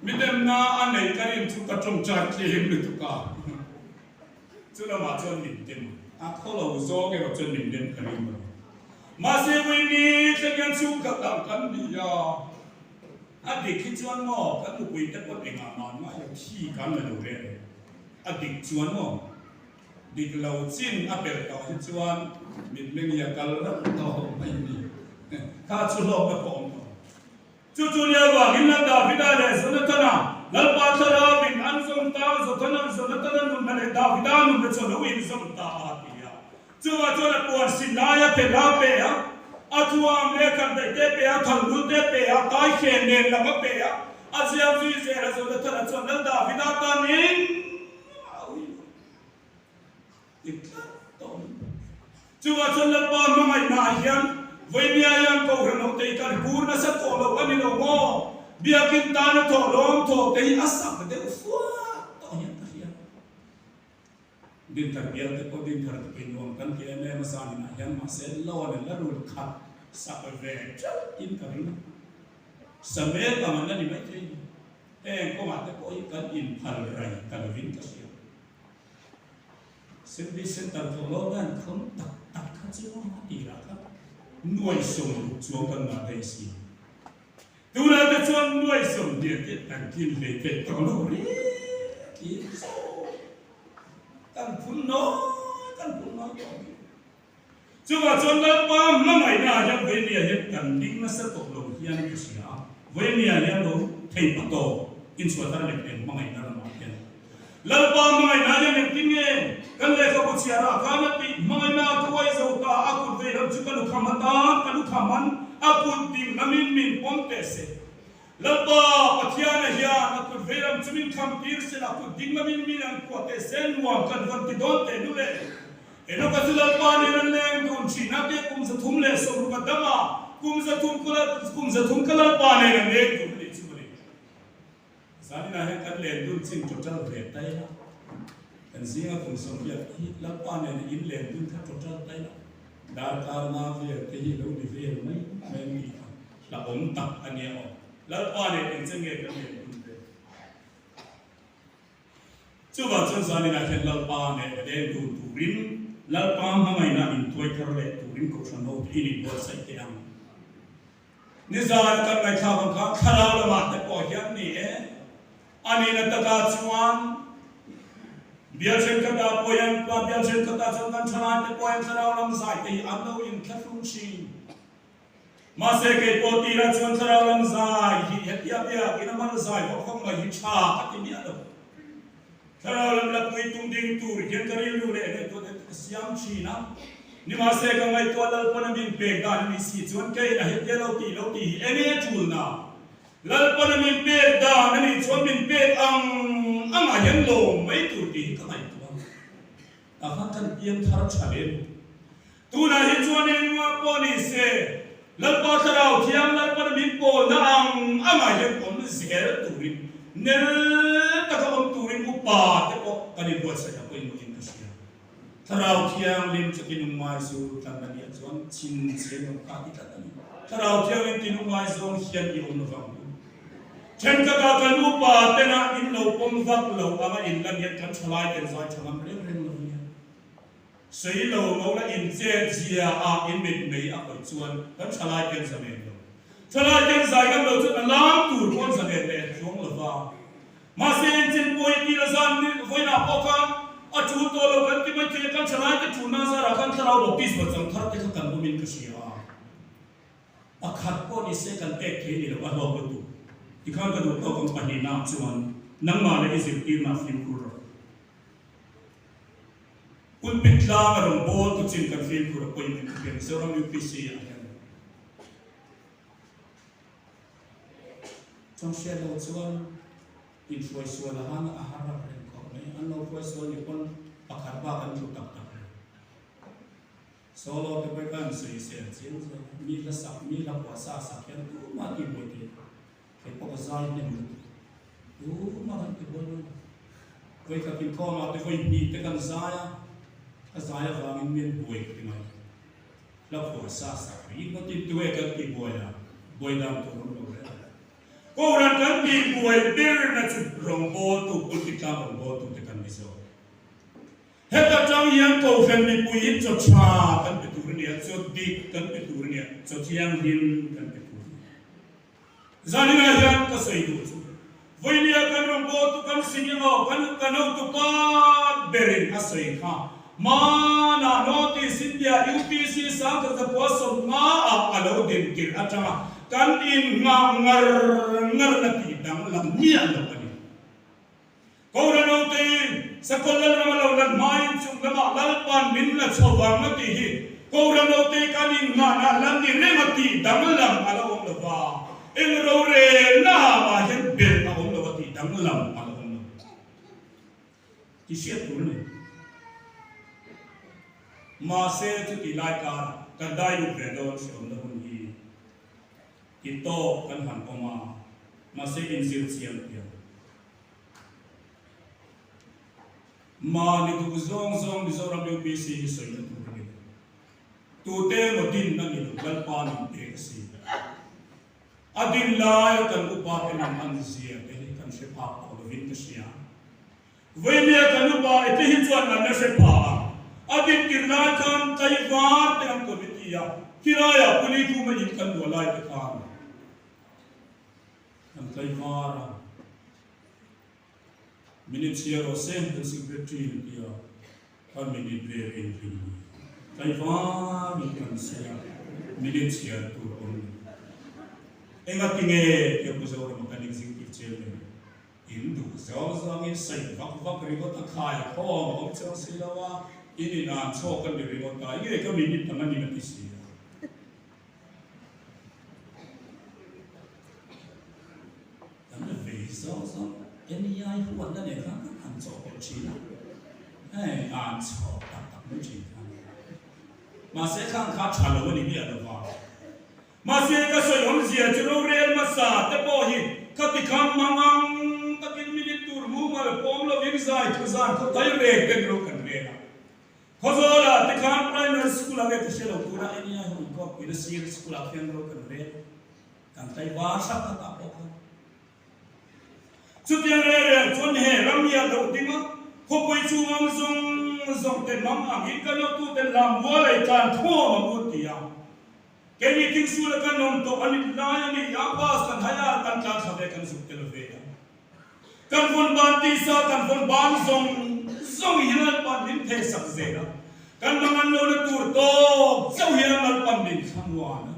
Mi demna a nei ka rin chu ka ṭawngṭai tlem lutuk a, chu lamah chuan min dem a, khaw lo zawng erawh chuan min dem ka ring lo. Mahse Winnie thleng hian chhungkhat ang kan ni a, a dik hi chuan maw kan nupui te pawn engah mah ngai lo thi kan la lo reng e, a dik chuan maw dik lo chin a pelh tawh hi chuan mitmeng hi a kal reuh tawh mai ni, kha chu hlawkna pawh awm tawh. Chu chu nia vangin Lal Davida leh Jonathana, Lalpa Thlarauin an zawm ta, Jothana, Jonathana nunna leh Davida nunna chu a lo inzawm ta a ti a. Chuvah chuan a puan sin lai a phelh a pe a, a thuam leh khandaih te pe a, thalhmul te pe a, taihlen nen lam a pe a, a ziam zui zel a, Jonathana chuan Lal Davida tanin a ui lo. Ti tlat tawh mai. Chuvah chuan Lalpa hmangaihnaah hian Vawimia hian Kohhran ho te hi kan bur nasa tawh lo a ni lo maw? Biakin tana thawh lawm thawh te hi a sak deuh fuat tawh hian ka hria. Dinthar bial te pawh Dinthar te pawhin nuam kan ti em em a zaninah hian mahse loan in la rul khat sak ve teuh in ka ring a. Samek ang an la ni maithei ni. Heng kawngah te pawh hi kan inphal rai ta lovin ka hria. Service Centre thawh lo hian kham tak tak kha chu a tirah kha nuai 60 chuang kan ngah daih si. Tunah te chuan nuai 20 te kan tlin hlei theih tawh lo ri tih zawk kan phun nawi kan phun nawi tawh mai. Chuvah chuan Lalpa hmangaihna ah hian Vawinia hian kan ding nasa tawh lo hian ka hria a, Vawinia hian lo thei pa tawh inchhuah thar leh eng hmangaihna ramah hian Lalpa hmangaihna hian engtin nge kan lehkhabu chhiarah khan a tih hmangaihna a thuai zo ta, a kut veilam chu ka lukham atan ka lukham an, a kut ding lamin min pawm teh se. Lalpa Pathiana hian a kut veilam chu min kham tir se la, a kut ding lamin min an kuah teh se, nuam kan van ti dawn teh nu le. Enoka chu Lalpa nen an leng dun thin a, te kum 360 a dam a, kum 300 ka Lalpa nen an leng dun a nih chu mawle. Zaninah hian kan len dun chin total ve tai la, kan zinga kum 80 hi Lalpa nena in len dun kha total tai la, darkar nga vel te hi lo ni vel mai mai ang tih kha hlauhawm tak a nia aw. Lalpa nen engchen nge kan len dun ve? Chuvang chuan zaninah hian Lalpa nena leng dun turin, Lalpa hmangaihna intuai thar leh turin Kohhran ho te in inbuatsaih teh ang. Nizan kan ngaihthlak ang khan thlarau lamah te pawh hian ni e, a nihna takah chuan bial thenkhatah pawh hian pa bial thenkhatah chuan kan thalai te pawh hian thlarau lam zai te hi an lo inthlahrung thin. Mahse kei pawh tirah chuan thlarau lam zai hi hetia biakin a mal zai vak vak mai hi tha ka ti miah lo. Thlarau lam la pui tum ding tur hian ka rilru leh ngaihtuah te ka siam thin a, nimahse ka ngaihtuah Lalpan a min pek dan a nih si chuan kei a hetia lo tih lo tih hi enge tulna? Lalpan a min pek dan a nih chuan min pek ang angah hian lawm mai tur tih hi ka ngaihtuah a, tah khan kan piang thar tha lem. Tunah hi chuan engmah pawh ni se, Lalpa Thlarau Thiang Lalpan a min pawlna ang angah hian awm zel turin, nel taka awm turin upa te pawh kan inbuatsaih a pawimawhin ka hria. Thlarau Thianghlim chu tinung ngai zu tlan a nih chuan chin chian awm kha ti tlat a ni. Thlarau Thianghlim tinung ngai zawng hian i awm lovang u. Thenkhatah kan upa tena in lo pawm vak lo anga inlan hian kan thalai ten zai tha ngam reng reng lo nia. Sei lo lo la in chet zia a in mit mei a khawih chuan kan thalai ten zamen lo. Thalai ten zai ngam lo chuan a lam tur pawn zamen leh chuang lo va. Mahse in chin pawh i tih la zan vawiinah pawh khan a tul tawh lo kan ti mai thei a, kan thalai te tulna zarah khan thlarau baptisma chang thar te kha kan awmin ka hria a. Pakhat pawh ni se kan pek thei ni lo a hlawk lutuk. Tikhan ka duh tawk ang pahnihna chuan nangmah leh i zirtirna fimkhur rawh. Pulpit tlang a rawn bawl tu chin kan fimkhur a pawimawh ka hria Mizoram UPC ah hian Chawng hriat lo chuan inhruai sual a han a har rap reng khawp mai an lo hruai sual ni pawn pakhat bak an tlu tak tak reng solo te pawh khan sawi sel chiang zel a mi hla sak mi hla phuah sa sak hian tumah tih buai thei Kei pawh ka zai hnem lutuk. Tumah kan ti buai mai lo. Vawi khat inkhawmah te vawi hnih te kan zai a, ka zai avangin min buai ka ti mai. Hla phuah sa sak rih ngawt in tuwe kan ti buai a, buai dan tur awm lo reng. Kohhran kan tih buai berna chu rawngbawltu, pulpit tlang rawngbawltu te kan ni zawk. Heta tang hian Kohhran mipuiin chaw tha kan pe tur a ni a, chaw dik kan pe tur a ni a, chaw thianghlim kan pe tur a ni. Zaninah hian ka sawi duh chu, Vawinia kan rawngbawltu kan sing emaw kan kan hotupa berin a sawi kha, Hmanah North East India UPC sangkhat zapua 50 ah a lo din tirh atanga kan innghah ngar ngarna tih danglam miah lo a ni. Kohhran hote Sakawlh Lalram a lo lan hmain chung lamah Lalpan min la chho vang a tih hi Kohhran hote kan innghahna lan ni reng a tih danglam a la awm lo va, eng rorelna ah hian belh a awm lo a tih danglam a la awm lo tih hriat tur a ni. Mahse chutih lai karah kan dai lut ve dawn hrehawmna hun hi ti tawk kan han awm a, mahse inzir chiang piang. Mahni duh zawng zawng Mizoram UPC hi sawina tur a ni lo. Tute emaw din a ni lo, Lalpa nin pek a si. A din laia kan upa te lam an zia te hi kan hre phak tawh lovin ka hria. Vawinia kan upa e te hi chuan an la hre pha a, a din tir lai khan tlaivar te an committee a, khilaiah puli khuma in kan luah lai te khan. tlaivar a. Minute chhiar rawh se kan secretary an ti a, ka minute ve reng thei ni. Tlaivar in kan sawi a, minute chhiar tur awm lo. Engati nge tia Pu Zorama kan executive chairman in duh zawng zawngin sawi vak vak ringawt a khai khawm a awm chuang si lo a, in inan chhawk a ni ringawt a, enge ka minute ang a ni a ti si a. Kan la vei zawng zawng NEI huatna nen khan kan han chawhpawlh thin a, hei an chhawk tak tak mai thin kha a ni. Mahse khang kha tha lo a ni miah lo va. Mahse ka sawi awmzia chu rorel hmasa te pawh hi khati khan mangang takin minute tur mumal pawm lovin zai thu zan khaw tai rek ten ro kan rel a. Khawzawlah te khan primary school ah nge ka hre lo tura NEI ho inkhawmpuina sir school ah khian ro kan rel a. Kan tlaivar hrang kha tah pawh khan. Chutiang reng reng chuan he ram hi a lo ding a, khawpui chu mang zawng zawng te mang angin kan hotuten lam mual ei tlan thuam ang u ti a. Keini thingsul a kan awm tawh a ni lai a ni a, bus kan hai a, kan tlan thla ve kan zuk tel ve a. Kan vawn ban tisa kan vawn ban zawng zawng hi Lalpan min theisak zel a, kan mangan lohna tur tawp chauh hian Lalpan min thlamuan a.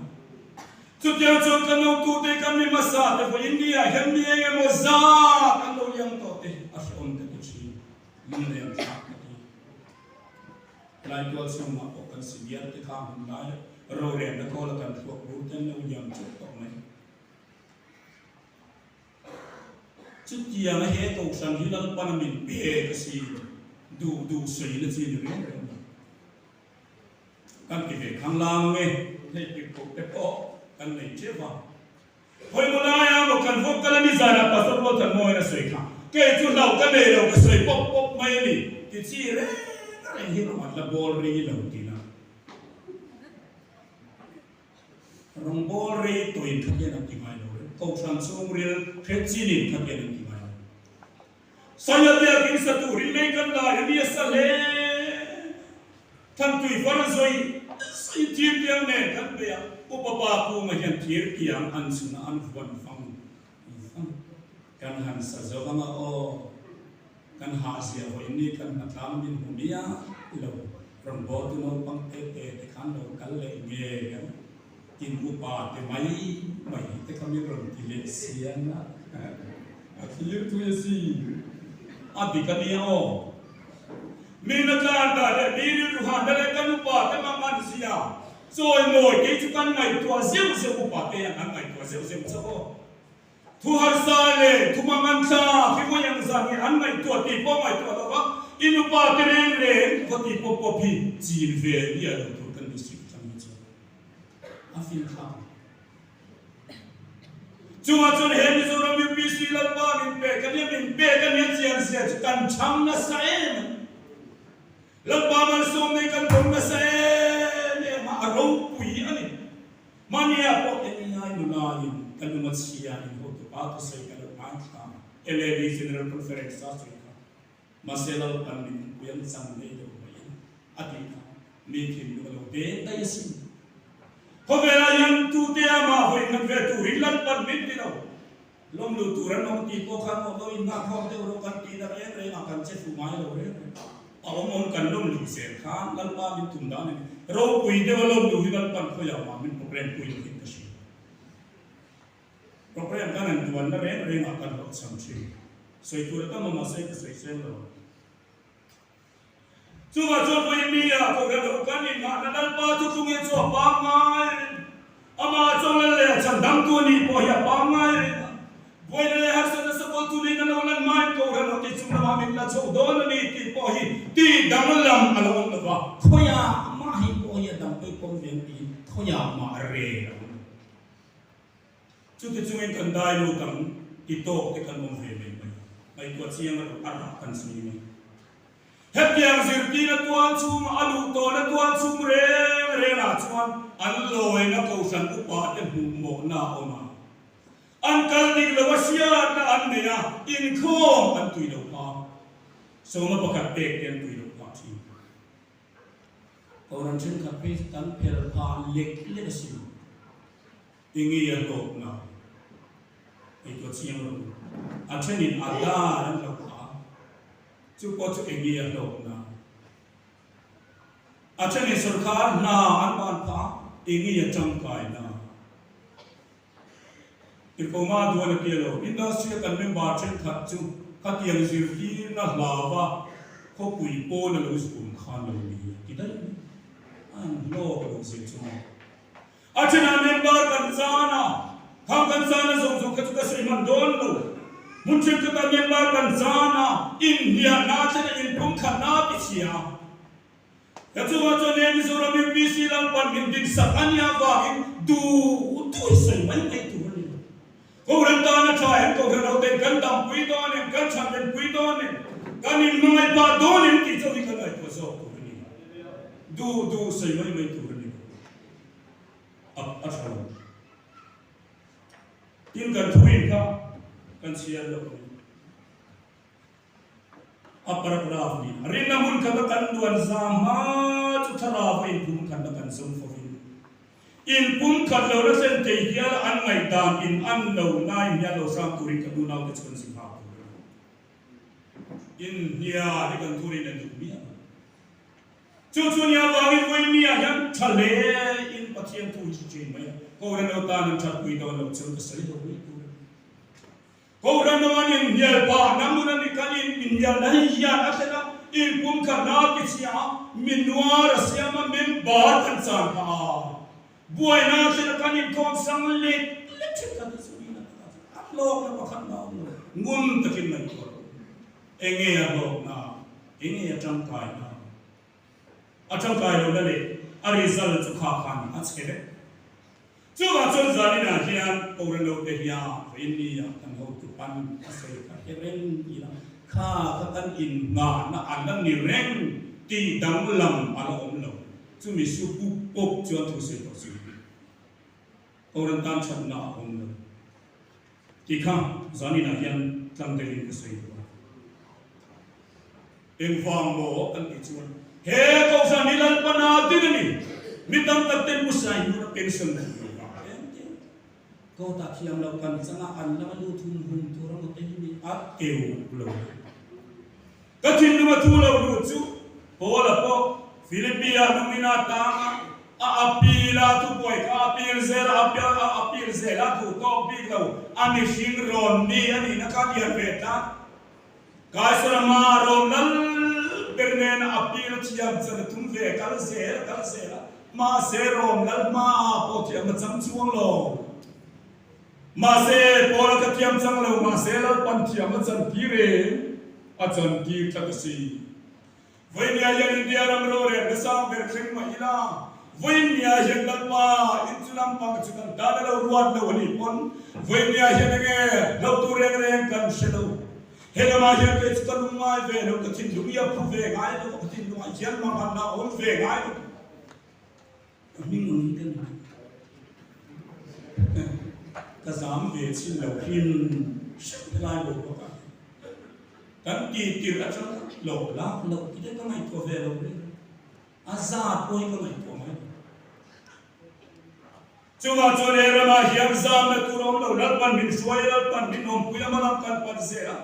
Chutiang chuan kan notute kan mi hmasa te pawh India hian mi eng emaw zat an lo liam tawh te a hrehawm ka ti thin, lungleng thlak ka ti. Laitual chhungah pawh kan senior te kha hun lai rorelna kawla kan thluak bur te an lo liam teuh tawh mai. Chutianga he kohhran hi Lalpana min pek a si, duh duh sawi na chi ni reng reng lo. Kan ti ve khang lang nge, hei tirhkoh te pawh kan nei teuh va. Hawi maw laia maw kan vawk kal a ni zanah Pastor Rualthan mawiin a sawi kha, kei chu hlauh ka nei lo ka sawi pawp pawp mai a ni ti chi reng reng hi rawng an la bawl ri lo tina. Rawngbawl rei tawhin kha hian an ti ngai lo reng. Kohhran chhungril hre chinin kha hian an ti ngai lo. Saia biakin sa turin mei kan lai a nia sa hle. Thantui far zawi zawi thir tiang nen kan bei a, Upa pa Kunga hian thir tiang an chhun a an vuan vang vang. Kan han sa zo ang a aw. Kan hahzia vawiin ni kan hnatlang min hmu miah lo. Rawngbawltu naupang te te te khan lo kal leh ngei ang. In upa te mai mai te kha min rawn ti leh siang a. A thlir tui a si. A dik a nia aw. Mi na tlan dah leh mi rilru han na leh kan upa te mang an zia. Chawi mawi kei chu kan ngaihtuah zeuh zeuh upa te hian an ngaihtuah zeuh zeuh chauh aw. Thu harsa leh thu mangan thlak hi vawi ang zan nge an ngaihtuah tih pawh ngaihtuah lo va, i nupa te reng reng khaw tih pawp pawp hi chin ve miah lo tur kan district atang hi chuan a fin thlak lo. Chungah chuan he Mizoram UPC Lalpa min pek a nia, min pek a nia chian zia chu kan chhang nasa em a ni. Lalpa malsawm nei kan dawng nasa em em a, a ropui a ni. Mahnia pawh NEI nulain ka lung a chhia in hotu pa thusawi ka lo ngaithla a, LAD General Conference a sawi kha. Mahse Lalpan min pui an chang ngei lo mai a, a tih kha mi thinlung a lo deng daih asin. Khawvelah hian tute amah hawi ngat ve turin Lalpan min ti lo. Lawmlu tur an awm tih pawh khan awm lo in nghahkhawm deuh rawh kan tih na reng reng a, kan che fuh ngai lo reng reng. A awm awm kan lawmlu zel khan Lalpa min tum dan a ni. Ropui deuh a lawmlu hi Lalpan khawiah mah min program pui lo in ka hria. Program kan han duan na reng reng ah kan hlawhchham thin. Sawi tur a tam a mahse ka sawi seng lo. Chuvah chuan vawiin mi ah kohhran ho kan inngahna Lalpa chu tunge chu a pangngai reng. Amah chuan lal leh a chhan dangtu a nih pawh hi a pangngai reng a. Vawiin leh harsatna sakawlh chu niin a lo lan hmain kohhran ho tih chung lamah min la chho dawn a ni tih pawh hi tih danglam a lo awm lo va. Khawiah mah hi pawh hi a dangpui pawm ve ang tiin khawiah mah rel a awm lo. Chuti chungin kan dai lut ang ti tawk te kan awm ve mai mai. Ngaihtuah chiang erawh a rah kan sawi mai. Hetiang zirtirna tual chhung a luh tawhna tual chhung reng rengah chuan an lawina kohhran upa te hmuh mawhna a awm a. An kal dik lo a hriatna an nei a, inkhawm an tui lo phah. Sawma pakhat pek te an tui lo phah thin. Kohhran thenkhat phei chu kan phel phah lek lek asin. Tinge a hlawkna? Ngaihtuah chiang rawh u. A thenin a dar an lo phah a, chu pawh chu eng nge a hlawkna? A thenin sorkar hna an ban phah a, eng nge a tangkaina? Tirhkohma duan a tia lo. Industry a kan member thenkhat chu khatiang zirtirna hlauva khawpui pawn a lo zun khan lo ni a ti daih mai. A inhlawk a lo zir chu maw? A thenah member kan chan a, khang kan chan a zawng zawng kha chu ka sawi hman dawn lo. Hmun thenkhatah member kan chan a, inhniahna a thlen a, inpumkhatna a ti chhia a. Ka chungah chuan he Mizoram UPC Lalpan min dinsak a nia vangin duh duh hi sawi mai mai tur a ni lo. Kohhran tan a tha em, Kohhran ho ten kan dampui dawn em, kan chhanvenpui dawn em, kan inhmangaih pah dawn em tih chauh hi kan ngaihtuah zawk tur a ni. Duh duh sawi mai mai tur a ni lo. A a tha lo. Tin kan thurin kha kan chhiar loh a ni. A paragraph nih rinna hmun khat a kan duan zam hma chu thlarau a inpum khatna kan zawng fo in. Inpum khat lo na thlen thei hial an ngaihdan in an lo nai hnial lo hrang turin kan unaute chu kan zing hak tur a ni. Inhnial hi kan thurin a duh miah lo. Chu chu nia vangin vawinia hian tha hle in Pathian thu hi hre thin mai a, Kohhran lo tan an thatpui dawn loh chuan ka sawi lo mai tur a ni. Kohhran ram an inhnial pah na hmun a ni kan in inhnialna hi hian a thlen a, inpumkhatna a tichhia a, mi nuar a siam a, member kan chan phah a, buaina a thlen a kan inkhawm sang lek lek thenkhat hi chu nihna takah chuan a hlawkna pakhat mah a awm lo, ngun takin ngaihtuah rawh u. Enge a hlawkna? Enge a tangkaina? A tangkai lohna leh a result chu kha khan a chhe vek. Chuvah chuan zaninah hian Kohhran lo te hian Rinnia kan hotu pan a sawi kha he reng ila, kha kha kan innghahna a la ni reng tih danglam a la awm lo. Chumi su pup pup chuan thu sawi tawh suh. Kohhran tan thatna a awm lo. Tih kha zaninah hian tlang deuhin ka sawi duh a. Engvang maw kan tih chuan he Kohhran hi Lalpana din a ni. Mi tam tak ten Usai hnuna pension duh lo vang em te. Kawtah thiam lo kan changa an lama lu thum hum tur a mawte hi ni a keu lo. Ka thinlung a thu lo lut chu Paula pawh Philippi-ah nungin-a tanga a appeal a, thubuai kha a appeal zel a, a appeal zel a duh tawk bik lo, a mihring rawn mi a nihna kha a lian ve tlat. Kaisarama rawn lal ber nen a appeal thiam chan a tum ve kal zel a kal zel a, mahse rawn lal hmaah pawh thiam a chang chuang lo. Mahse, Paula ka thiam chang lo, mahse Lalpan thiam a chantir em? A chantir tlat a si. Vawinia hian India ram rorel na sang ber thleng mah ila, vawinia hian Lalpa in chu lampang chu kan tan a lo ruat lo a nih pawn, vawinia hian enge hlautu reng reng kan hre lo. He lamah hian kei chu ka lungngai ve lo, ka thinlung i a phu ve ngai lo, ka thinlungah hian manganna a awm ve ngai lo. Ka hming ang hi ka ni. Ka zam ve chin lo hlim hrep helai boruak ah hian. Kan ti tirh atang kha lo lak loh ti te ka ngaihtuah ve lo reng. A zat pawh hi ka ngaihtuah ngai lo. Chungah chuan he ramah hian zamna tur a awm lo, Lalpan min hruai a, Lalpan min awmpui a, hmalam kan pan zel a.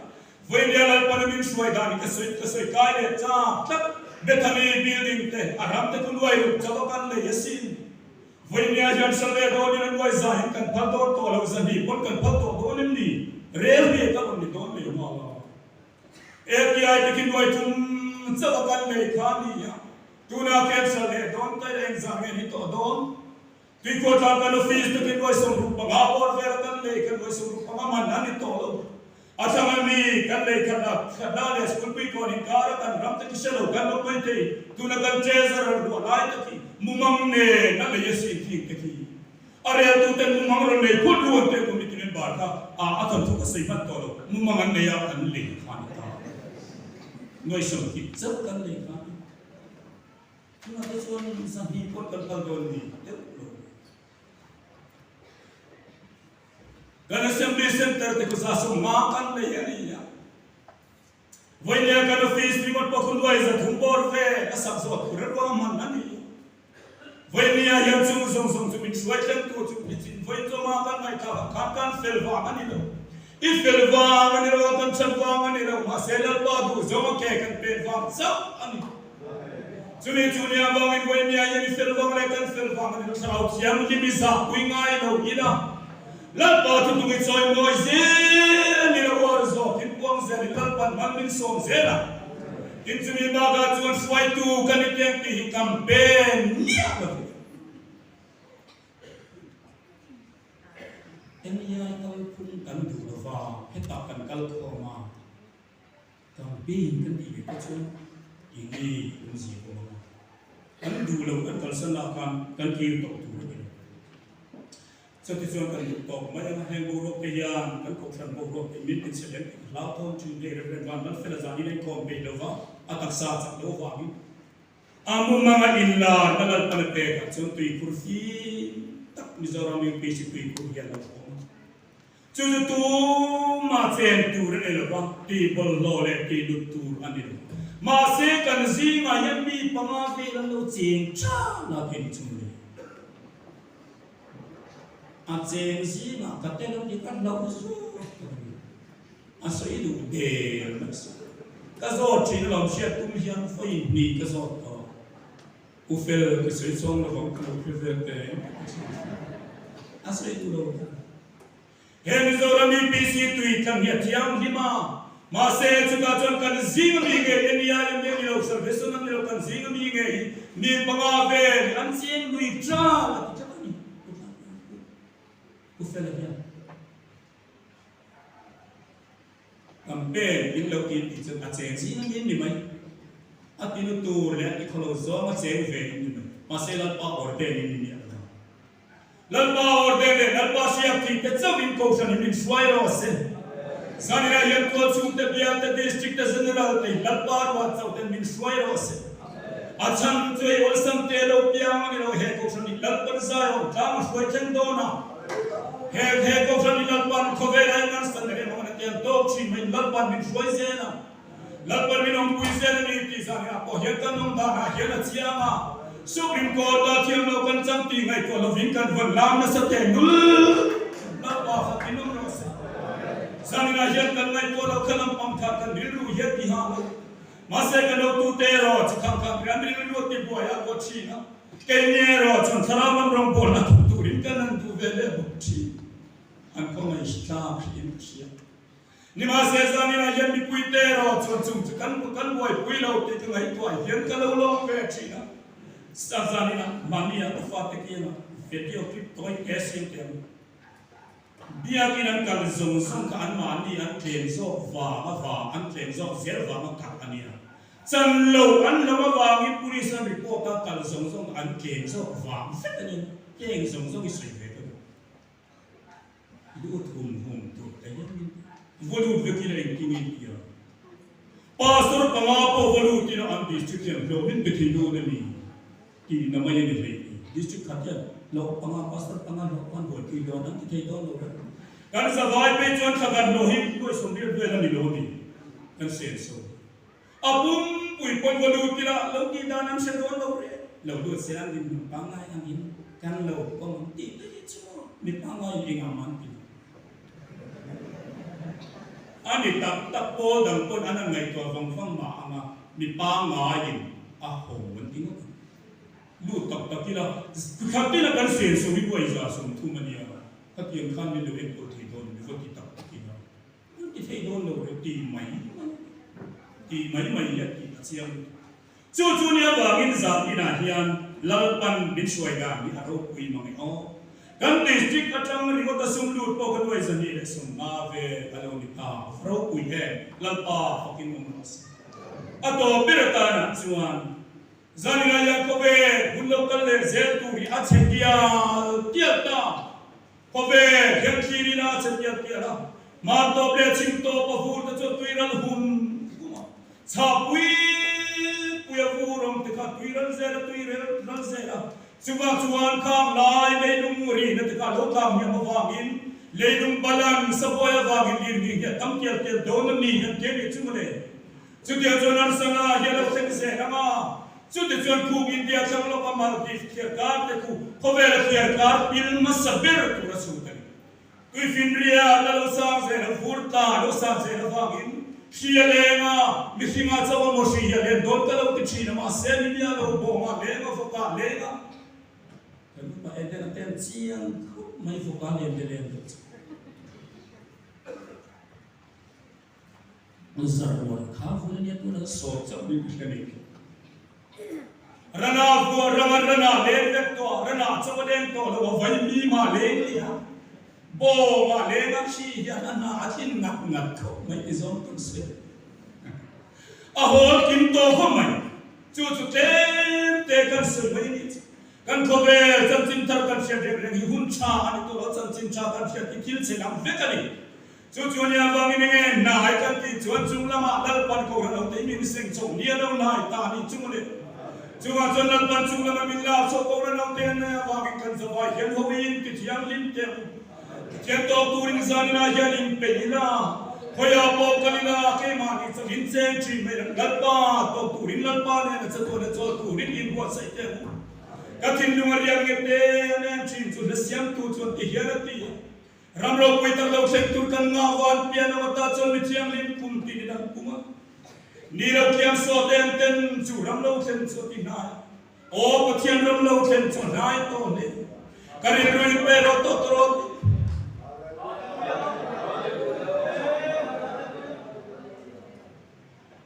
Vawinia Lalpana min hruai dan hi ka sawi ka sawi kai leh chak tlat. Bethany building te a ram te chu nuai ruk chauh a kan lei asin. Vawinia hian hran leh dawnin a nuai zahin kan phal dawn tawh lo, zahnih pawn kan phal tawh dawn em ni? Rel nge ka rawn ni dawn leh nghal a. API te khi nuai thum chauh a kan lei kha a ni a, tunah khian hran leh dawn ta ila engzah nge ni tawh dawn? Tuikhuah tlang kan office te khi nuai 65 bawr vel a kan lei kha nuai 65 man a ni tawh lo. A thlang a mi kan lei khatna khatna leh school pui kawn inkar a kan ram te khi hre lo kan awm mai thei. Tuna kan treasurer ruah lai te khi mumang nen a lei a sin thing te khi a reltu ten mumang rawn nei phut ruan te committee member kha a a thawnthu ka sawi hman tawh lo mumang an nei a an lei kha a ni ta. Nuai 20 chauh kan lei kha a ni. Chungah te chuan zahnih pawh kan kal dawn ni deuh lo. Kan Assembly Centre te khu za 50 kan nei a ni a. Vawinia kan office ringawt pawh khu nuai 300 bawr ve a sak zawh tur a ruahman a ni. Vawinia hian chung zawng zawng chu min hruai thlengtu chu mi chin vawiin chawma kan ngaihthlak ang khan kan fel vang a ni lo. I fel vang a ni lo a, kan that vang a ni lo, mahse Lalpa duh zawng a ke kan pek vang chauh a ni. Chumi chu nia vangin Bohemia hian i fel vang leh kan fel vang a ni lo, Thlarau Thianghlim i zahpui ngai lo ila, Lalpa thutung i chawi mawi zel ni lo uar zawk in puang zel in Lalpan hman min sawm zel a. Tin chumi bakah chuan hruaitu kan i teng tih hi campaign miah lo ve. Englai kalphung kan duh lova hetah kan kal khawm a, campaign kan tih ve te chuan eng nge awmzia awm ang a, kan duh lo kan kalsan lah khan kan kir tawh tur a ni lo. Chutichuan kan duh tawk mai ang a, heng boruak te hian kan kohhran boruak te min ti chhe lem tih ka hlauthawm thin hei Reverend Van Malfela zanin a inkhawm peih lova a taksa chak lo vangin A mumanga inlar na Lalpana pekah chuan tuikhur fim tak Mizoram UPC tuikhur hi a lo awm a. Chu chu tuma chen tur a ni lo va, tui bawlhhlawh leh tui lut tur a ni lo. Mahse kan zingah hian mi panga vel an lo cheng tha la thei ni chung le. A cheng zingah ka tel a ti ka hlauh zawk ta ni. A sawi duh der mai si. Ka zawt thin alawm hriat tum hian vawi hnih ka zawt tawh. U fel ka sawi chuang lo vang ka lo hre vel te em ka ti thin. A sawi duh lo ta. He Mizoram UPC tui tlang hi a thianghlim a, mahse chutah chuan kan zing ami nge NEI an ni lo, Salvation an ni lo, kan zing ami nge hi mi panga vel an cheng lui ṭal a ti tlat a ni. U Fela hian. Campaign in lo ti tih chuan a cheng zing ang in ni mai. A ti nu tur leh a ti khaw lo zawng a cheng ve in ni mai. Mahse Lalpa ordain in ni miah lo vang. Lalpa ordain leh Lalpa hriak thih te chauh in kohhran in min hruai rawh se. Zanina hian tual chhung te bial te district te general te hi Lalpa ruat chauh ten min hruai rawh se. A chhan chu hei awlsam te lo piang a ni lo, he kohhran hi Lalpan Zion tlang a hruai thleng dawn a. He he kohhran hi Lalpan khawvel ah hian san reng awm a tiang tawk thin mai Lalpan min hruai zel a, Lalpan min awmpui zel a ni tih zan ah pawh hian kan awm dan ah hian a chiang a. Supreme Court ah thiam lo kan chang tih ngaihtuah lovin kan vawn lam nasa teh nul Lalpa kha tin awm rawh se. Zaninah hian kan ngaihtuah lo kha lampang kha kan rilru hian ti hah lo. Mahse ka notute erawh chi khang khang rian rilru ti buai a ruat thin a, keini erawh chuan thlarau lam rawngbawlna thawk turin kan han duh ve leh bawk thin. An khawngaih tlak hriin ka hria. Nimahse zaninah hian mipuite erawh chuan chung chu kan kan buaipui lo tih ka ngaihtuah hian ka lo lawm ve thin a. Zaninah mahnia ka fate kiangah video clip tawi te siam teh ang. Biakin an kal zawng zawng kha anmahni an tlem zawk vang avang, an tlem zawk zel vang a kal a nia. Chan lo an lo avangin police an report a, kal zawng zawng an tlem zawk vang vek a nia. Heng zawng zawng i sawi ve ka duh. Lut hum hum tur te hian min va lut vek ila engtin nge tia. Pastor panga pawh va lut ila an district hian hlawh min pe thei dawn a ni. Tih na mai a ni hlei ni. District khat hian hlawh panga, pastor panga hlawh khan buaipui dawn an ti thei dawn lo reng. Kan zavai phei chuan thla kan hlawh hi nuai sawmriat vel a ni lo a ni. Kan sen so. A pumpui pawn va lut ila lo tih dan an hre dawn lo reng. Lo lut se an dinhmun pangngai angin kan lo pawm ang tih te hi chu mi pangngai in engah mah an ti lo. A ni tak tak pawl dang pawn an han ngaihtuah vang vang mah ang a, mi pangngaiin a haw an ti ngawt ang. Lut tak tak ila, khat ila kan sen so hi buai za 30 a nia, khatiang khan min lo enkawl thei dawn a mi va ti tak tak ila, an ti thei dawn lo re ti mai mai ti mai mai hi a tih a chiang lutuk. Chu chu ni avangin zan inah hian Lalpan min hruai dan hi a ropui mang e aw. Kan district atang ringawt a sum lut pawh ka nuai 250 vel a lo ni ta. Va ropui em! Lalpa fakin awm rawh se. A tawp ber atanah chuan zan inah hian khawvel hun lo kal leh zel tur hi a chhe tial tial ta. Khawvel hian thlir ila a chhe tial tial a, hmar tawp leh chhim tawp a vur te chuan tuiral hum hum a, chhah pui pui a vur awm te kha tuiral zel a, tuirel ral zel a, chuvang chuan khang lai leilung rihna te kha lo tlang hiam avangin leilung balance a buai avangin lirnghing hi a tam tial tial dawn a ni an ti a nih chu mawle. Chutiang chuan Arsana hi a lo thleng zel ang a, chutichuan khuk India thlang lawka Maldives thliarkar te khu khawvela thliarkar pil hmasa ber tur a chhut a ni. Tuifinriat a lo sang zel a, vur tla a lo sang zel avangin hri a leng a, mihring ah chauh a maw hri hi a len dawn ka lo ti thin a, mahse ni mi a lo bawng a, leng a, vawk ah leng a. Kan upa Eden a ten chiang khup mai vawk ah len le len loh chu. Zarruan kha vun ania tuna sawt chauh bik hre nei lo. Rana vua rama rana leng vek tawh a, rana chauh a leng tawh lo a, vaimi mah leng leh a, bawng ah leng a, khi hian a hna a tlin ngat ngat khawp mai ti zawng tur se. A hawl kim tawh khawp mai. Chu chu tlem te kan sawi mai a nih chu. Kan khawvel chanchin thar kan hriat reng reng hi hun tha a ni tawh lo, chanchin tha kan hriat hi thil chhe lam vek a ni. Chu chu ania vangin enge hnai kan tih chuan chung lamah Lalpan kohhran ho te min seng chho nia lo hnai ta a nih chung a ni. Chungah chuan Lalpan chung lama min lak chhoh kohhran ho te an nei avangin kan zavai hian ho in ti thianghlim teh u. Thian tawk turin zaninah hian in peih ila, khawiah pawh kal ila keimahni chauhin cheng thin mai ang. Lalpa tawk turin Lalpa nena chatuana chawl turin in buatsaih teh u. Ka thinlung a riak nge te an en thin chu hlasiamtu chuan ti hian a ti a. Ram ropui tak lo thleng tur kan ngah van pian ang ata chuan mi thianghlim kum tin in an pung a. Ni lo kiang saw te an ten chu ram lo thlen chu a ti hnai. Aw Pathian ram lo thlen chu a hnai tawh hle. Ka rilru in pe rawh tawh tawh rawh ti.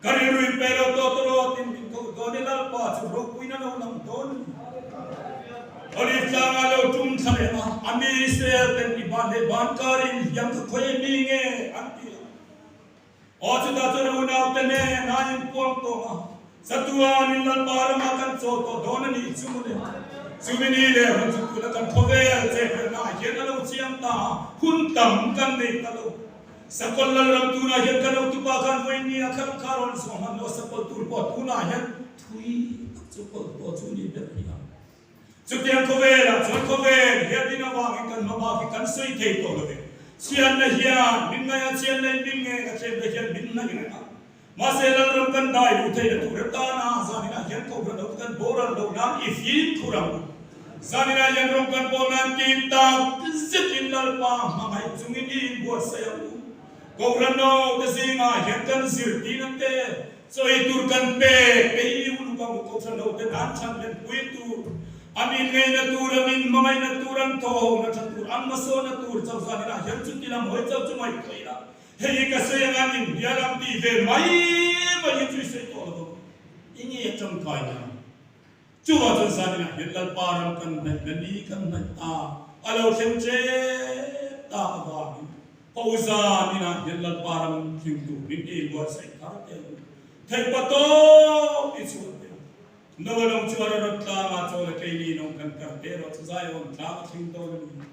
Ka rilru in pe lo tawh tawh rawh tin min koh dawn i Lalpa chu ropuina lo lang dawn a ni. Olive tlangah lo tum thla leh a, a mi Israel ten i ban leh ban karin hliam kha khawi a mi nge an ti a. Aw chutah chuan a unaute nen a inpuang tawng a, Chatuan in Lalpa ramah kan chawl tawh dawn a nih chu mawle. Chumi ni leh hun chu tuna kan khawvel chehvelna ah hian a lo chiang ta a, hun tam kan nei ta lo. Sakawlh Lalram tunah hian ka notupa khan vawiin a khan kha rawn zawh hman lo a, sakawlh tur pawh tunah hian thui tak chu kawlh pawh chu ni ber hi a. Chutiang khawvelah chuan khawvel hian din avangin kan hmabak hi kan sawi thei tawh lo ve. Chhiatna hian min ngaih a, chhiatna in min ngeng a, thlemna hian min ngaih reng a. Mahse Lalram kan dai luh theihna tur atana zaninah hian kohhran ho kan boral loh nan i fimkhur ang u. Zaninah hian rawng kan pawl nan tih tak zetin Lalpa hmangaih chungin i inbuatsaih ang u. Kohhran ho te zingah hian kan zirtirna te chawi tur kan pek pe i uluk ang u. Kohhran ho ten an chhan len pui tur, an inngeihna tur, an inhmangaihna tur, an thawhhona tha tur, an hmasawnna tur chauh zaninah hian chuti lam hawi chauh chu ngaihtuah ila. Hei hi ka sawi anga nin bial ang tih ve mai mai hi chu i sawi tawh lo vang. I nge a tangkai na? Chuvah chuan zaninah hian Lalpa ram kan hnaih na ni kan hnaih ta, a lo thleng tep ta avangin Pauzaninah hian Lalpa ram thleng turin i inbuatsaih thar teh ang u. Theihpa tawp i chhuah teh ang. Noa lawng chu a rawn tlang a, chaw la keini lawng kan kar teh erawh chu Zion tlang a thleng dawn a ni.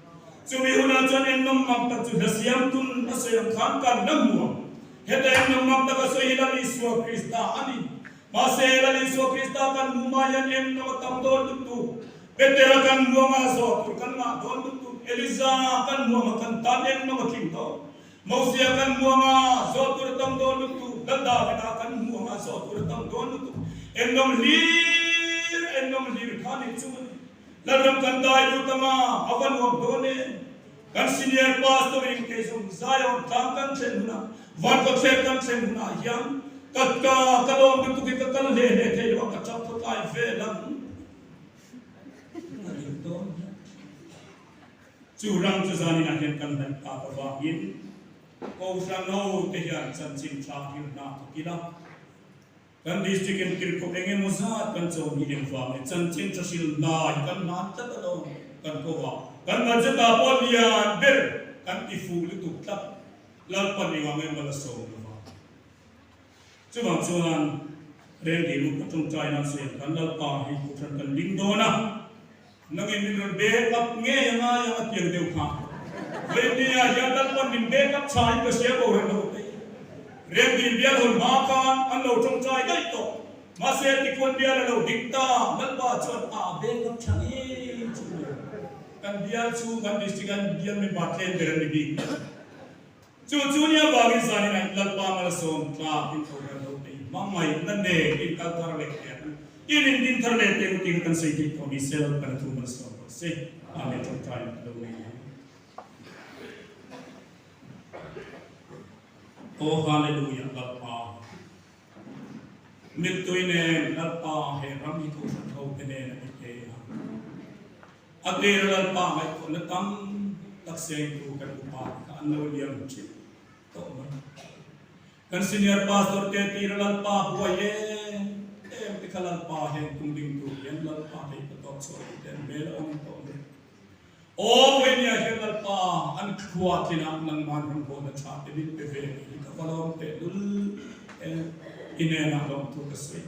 Chumi hunah chuan ennawm mak tak chu hla siam tun a sawi ang khan kan la hmu ang. Heta ennawm mak tak a sawi hi Lal Isua Krista a ni. Mahse, Lal Isua Krista kan hmu mah hian ennawm a tam dawn lutuk. Petera kan hmu anga a zawh tur kan ngah dawn lutuk. Eliza kan hmu anga kan tan ennawm a tling dawn. Mosia kan hmu anga zawh tur a tam dawn lutuk, Lal Davida kan hmu anga zawh tur a tam dawn lutuk. Ennawm hlir, ennawm hlir kha nih chu a ni. Lalram kan dai lut anga a va nuam dawn e. Kan senior pastor in kei zawng Zion tlang kan thlen hunah, van kawtthler kan thlen hunah hian ka ka ka lawm lutuk hi ka kal hle hle thei lo a, ka tap khawtlai vel ang a nih dawn hian. Chu ram chu zaninah hian kan hnaih tak avangin Kohhran ho te hian chanchin tha hir hna thawk ila, kan district in tirhkoh eng emaw zat kan cho hi engvang nge chanchin tha hril hna hi kan hman tlat a lo kan ko a, kan budget ah pawh lian ber kan ti fuh lutuk tlat, Lalpan engah nge mal a sawm lova. Chuvang chuan Rengdi Luka tawngtai nan sawi ang khan Lalpa hi Kohhran kan ding dawn a. Nangin min rawn back up ngei a ngai ang a tiang deuh kha. Vawinia hian Lalpan min back up tha in ka hria ko reng lo tei. Rengdil bial hawn hma khan an lo tawngtai daih tawh. Mahse tikhuan bial a lo ding ta, Lalpa chuan a back up tha ngei chu ni. Kan bial chhung kan district an bial member tlem ber an ni bik. Chu chu nia vangin zanin ah Lalpa malsawm tlak in Kohhran ho te hi hmangaihna nen in kal thar leh teh ang u. In in din thar leh teh ang u tih kha kan sawi theih tawh ni se Lalpan a thu malsawm rawh se. Amen Tawngtai lo nei ang. Aw Hallelujah Lalpa mittui nen Lalpa he ram hi kohhran ho te nen a ni te a. A tir Lalpa ngaihtuahna tam tak sengtu kan upa te kha an lo liam thin tawh mai. Kan senior pastor te tir Lalpa buai em em te kha Lalpa heng tum ding tur hian Lalpa hei ka tawp chhuah tih te an hmel a awm tawh mai. Aw Puinia hian Lalpa an khua tlinah nangman rawn hawn a tha te min pe ve tih hi ka va lawm teh lul em i hnenah lawmthu ka sawi.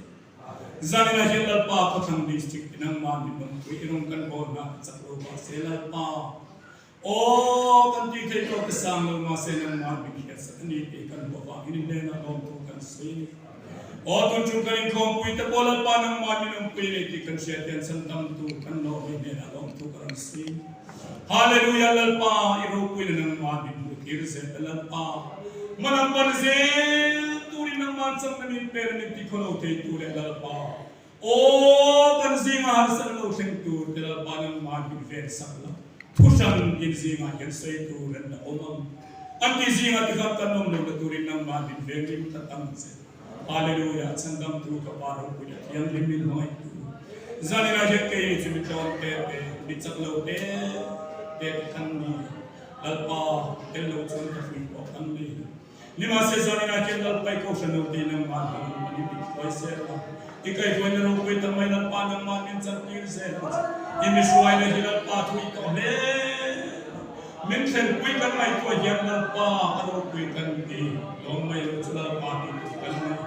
Zaninah hian Lalpa Khawthlang District i nangman min awmpui i rawn kan bawl hna ka chak lo mahse Lalpa aw kan tih theih tawh ka sang lo mahse nangman min hriatsak a ni tih kan hmuh avangin i hnenah lawmthu kan sawi a ni. Aw tun chu kan inkhawmpui te pawh Lalpa nangman min awmpui nei tih kan hriat hian chhan tamtu kan lawm i hnenah lawmthu ka rawn sawi. Hallelujah Lalpa i ropuina nangman min hmuh tir zel ta Lalpa hmalam pan zel turin nangman chakna min pek min ti khawlo thei tu leh Lalpa aw kan zinga harsatna lo thleng tur te Lalpa nangman min ven sak la thu hran in zingah hian sawi tur an la awm ang an ti zingah tikhan kan awm lo na turin nangman min veng rim tlat ang che. Hallelujah Chhandamtu ka Pa ropuina thianghlim min hmangaihtu Zaninah hian kei chu mi tlawm te te mi chak lo te te te kan ni Lalpa tel lo chuan ka hrui pawh kan ni Nimahse zaninah hian Lalpa i kohhran lo tih nangmah hmangin an i bik hruai zel a i kaihhruaina ropui tam mai Lalpa nangmah min chantir zel a i mi hruaina hi Lalpa thu i tawh hle Min thlenpui kan ngaihtuah hian Lalpa a ropui kan ti lawm mai lo chu Lalpa tih tur kan nei.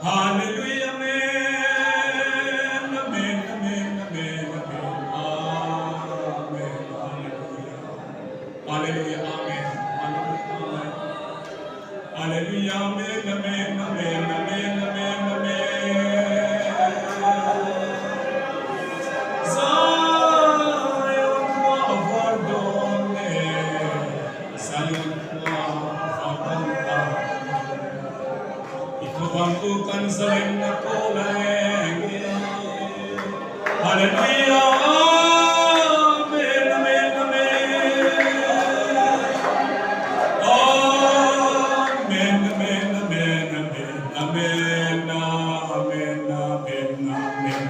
Hallelujah Amen Amen Amen Amen Amen Amen Hallelujah Hallelujah Amen Hallelujah Amen Hallelujah Amen Amen Amen Amen Amen Amen Zion khua a var dawn e Zion khua a var dawn ta I khawvang u kan zalenna kawl a eng e Hallelujah Amen Amen Amen Amen Amen Amen Amen Amen Amen Amen Amen Amen.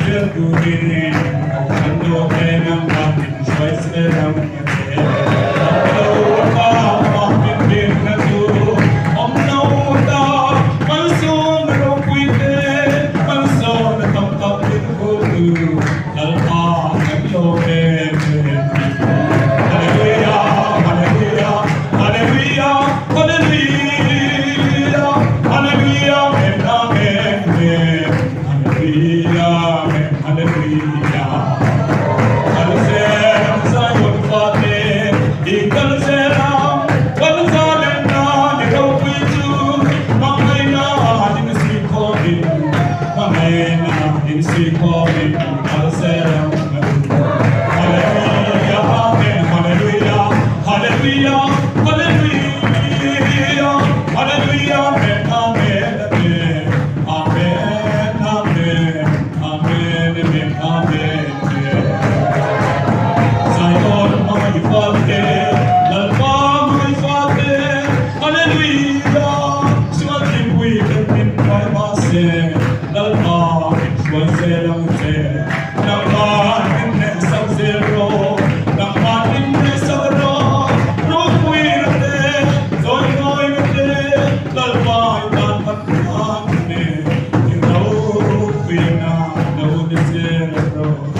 zel turin kan dawt e nangmah min hruai zel ang a che. Awm lo ta mah min dinna chu awm lo ta malsawmna ropui te malsawmna tam tak min hmuh tu Lalpa kan lawm em em ni. Hallelujah, Hallelujah, Hallelujah, Hallelujah, Hallelujah, Amen, Amen, Amen, Hallelujah, Amen, Hallelujah. Kal zel ang Zion fate, i kal zel ang, kal zalen nan i ropui chu, hmangaihna in si khawmin, hmangaihna in si khawmin, kal zel ang Hallelujah, Amen, Hallelujah, Hallelujah, Hallelujah, Hallelujah, Amen, Amen, Amen, Amen, Amen, Amen, Amen, Amen, Amen. Zion mai fate, Lalpa mai fate, Hallelujah, sual thingpui kan min hruai mahse, Lalpa min hruai zel ang che. Nangmah min hnehsak zel rawh, nangmah min hnehsak rawh, ropui na te, chawi ngawi na te, Lalpa i tan Pathian ne, i ropui na lo ni zel rawh.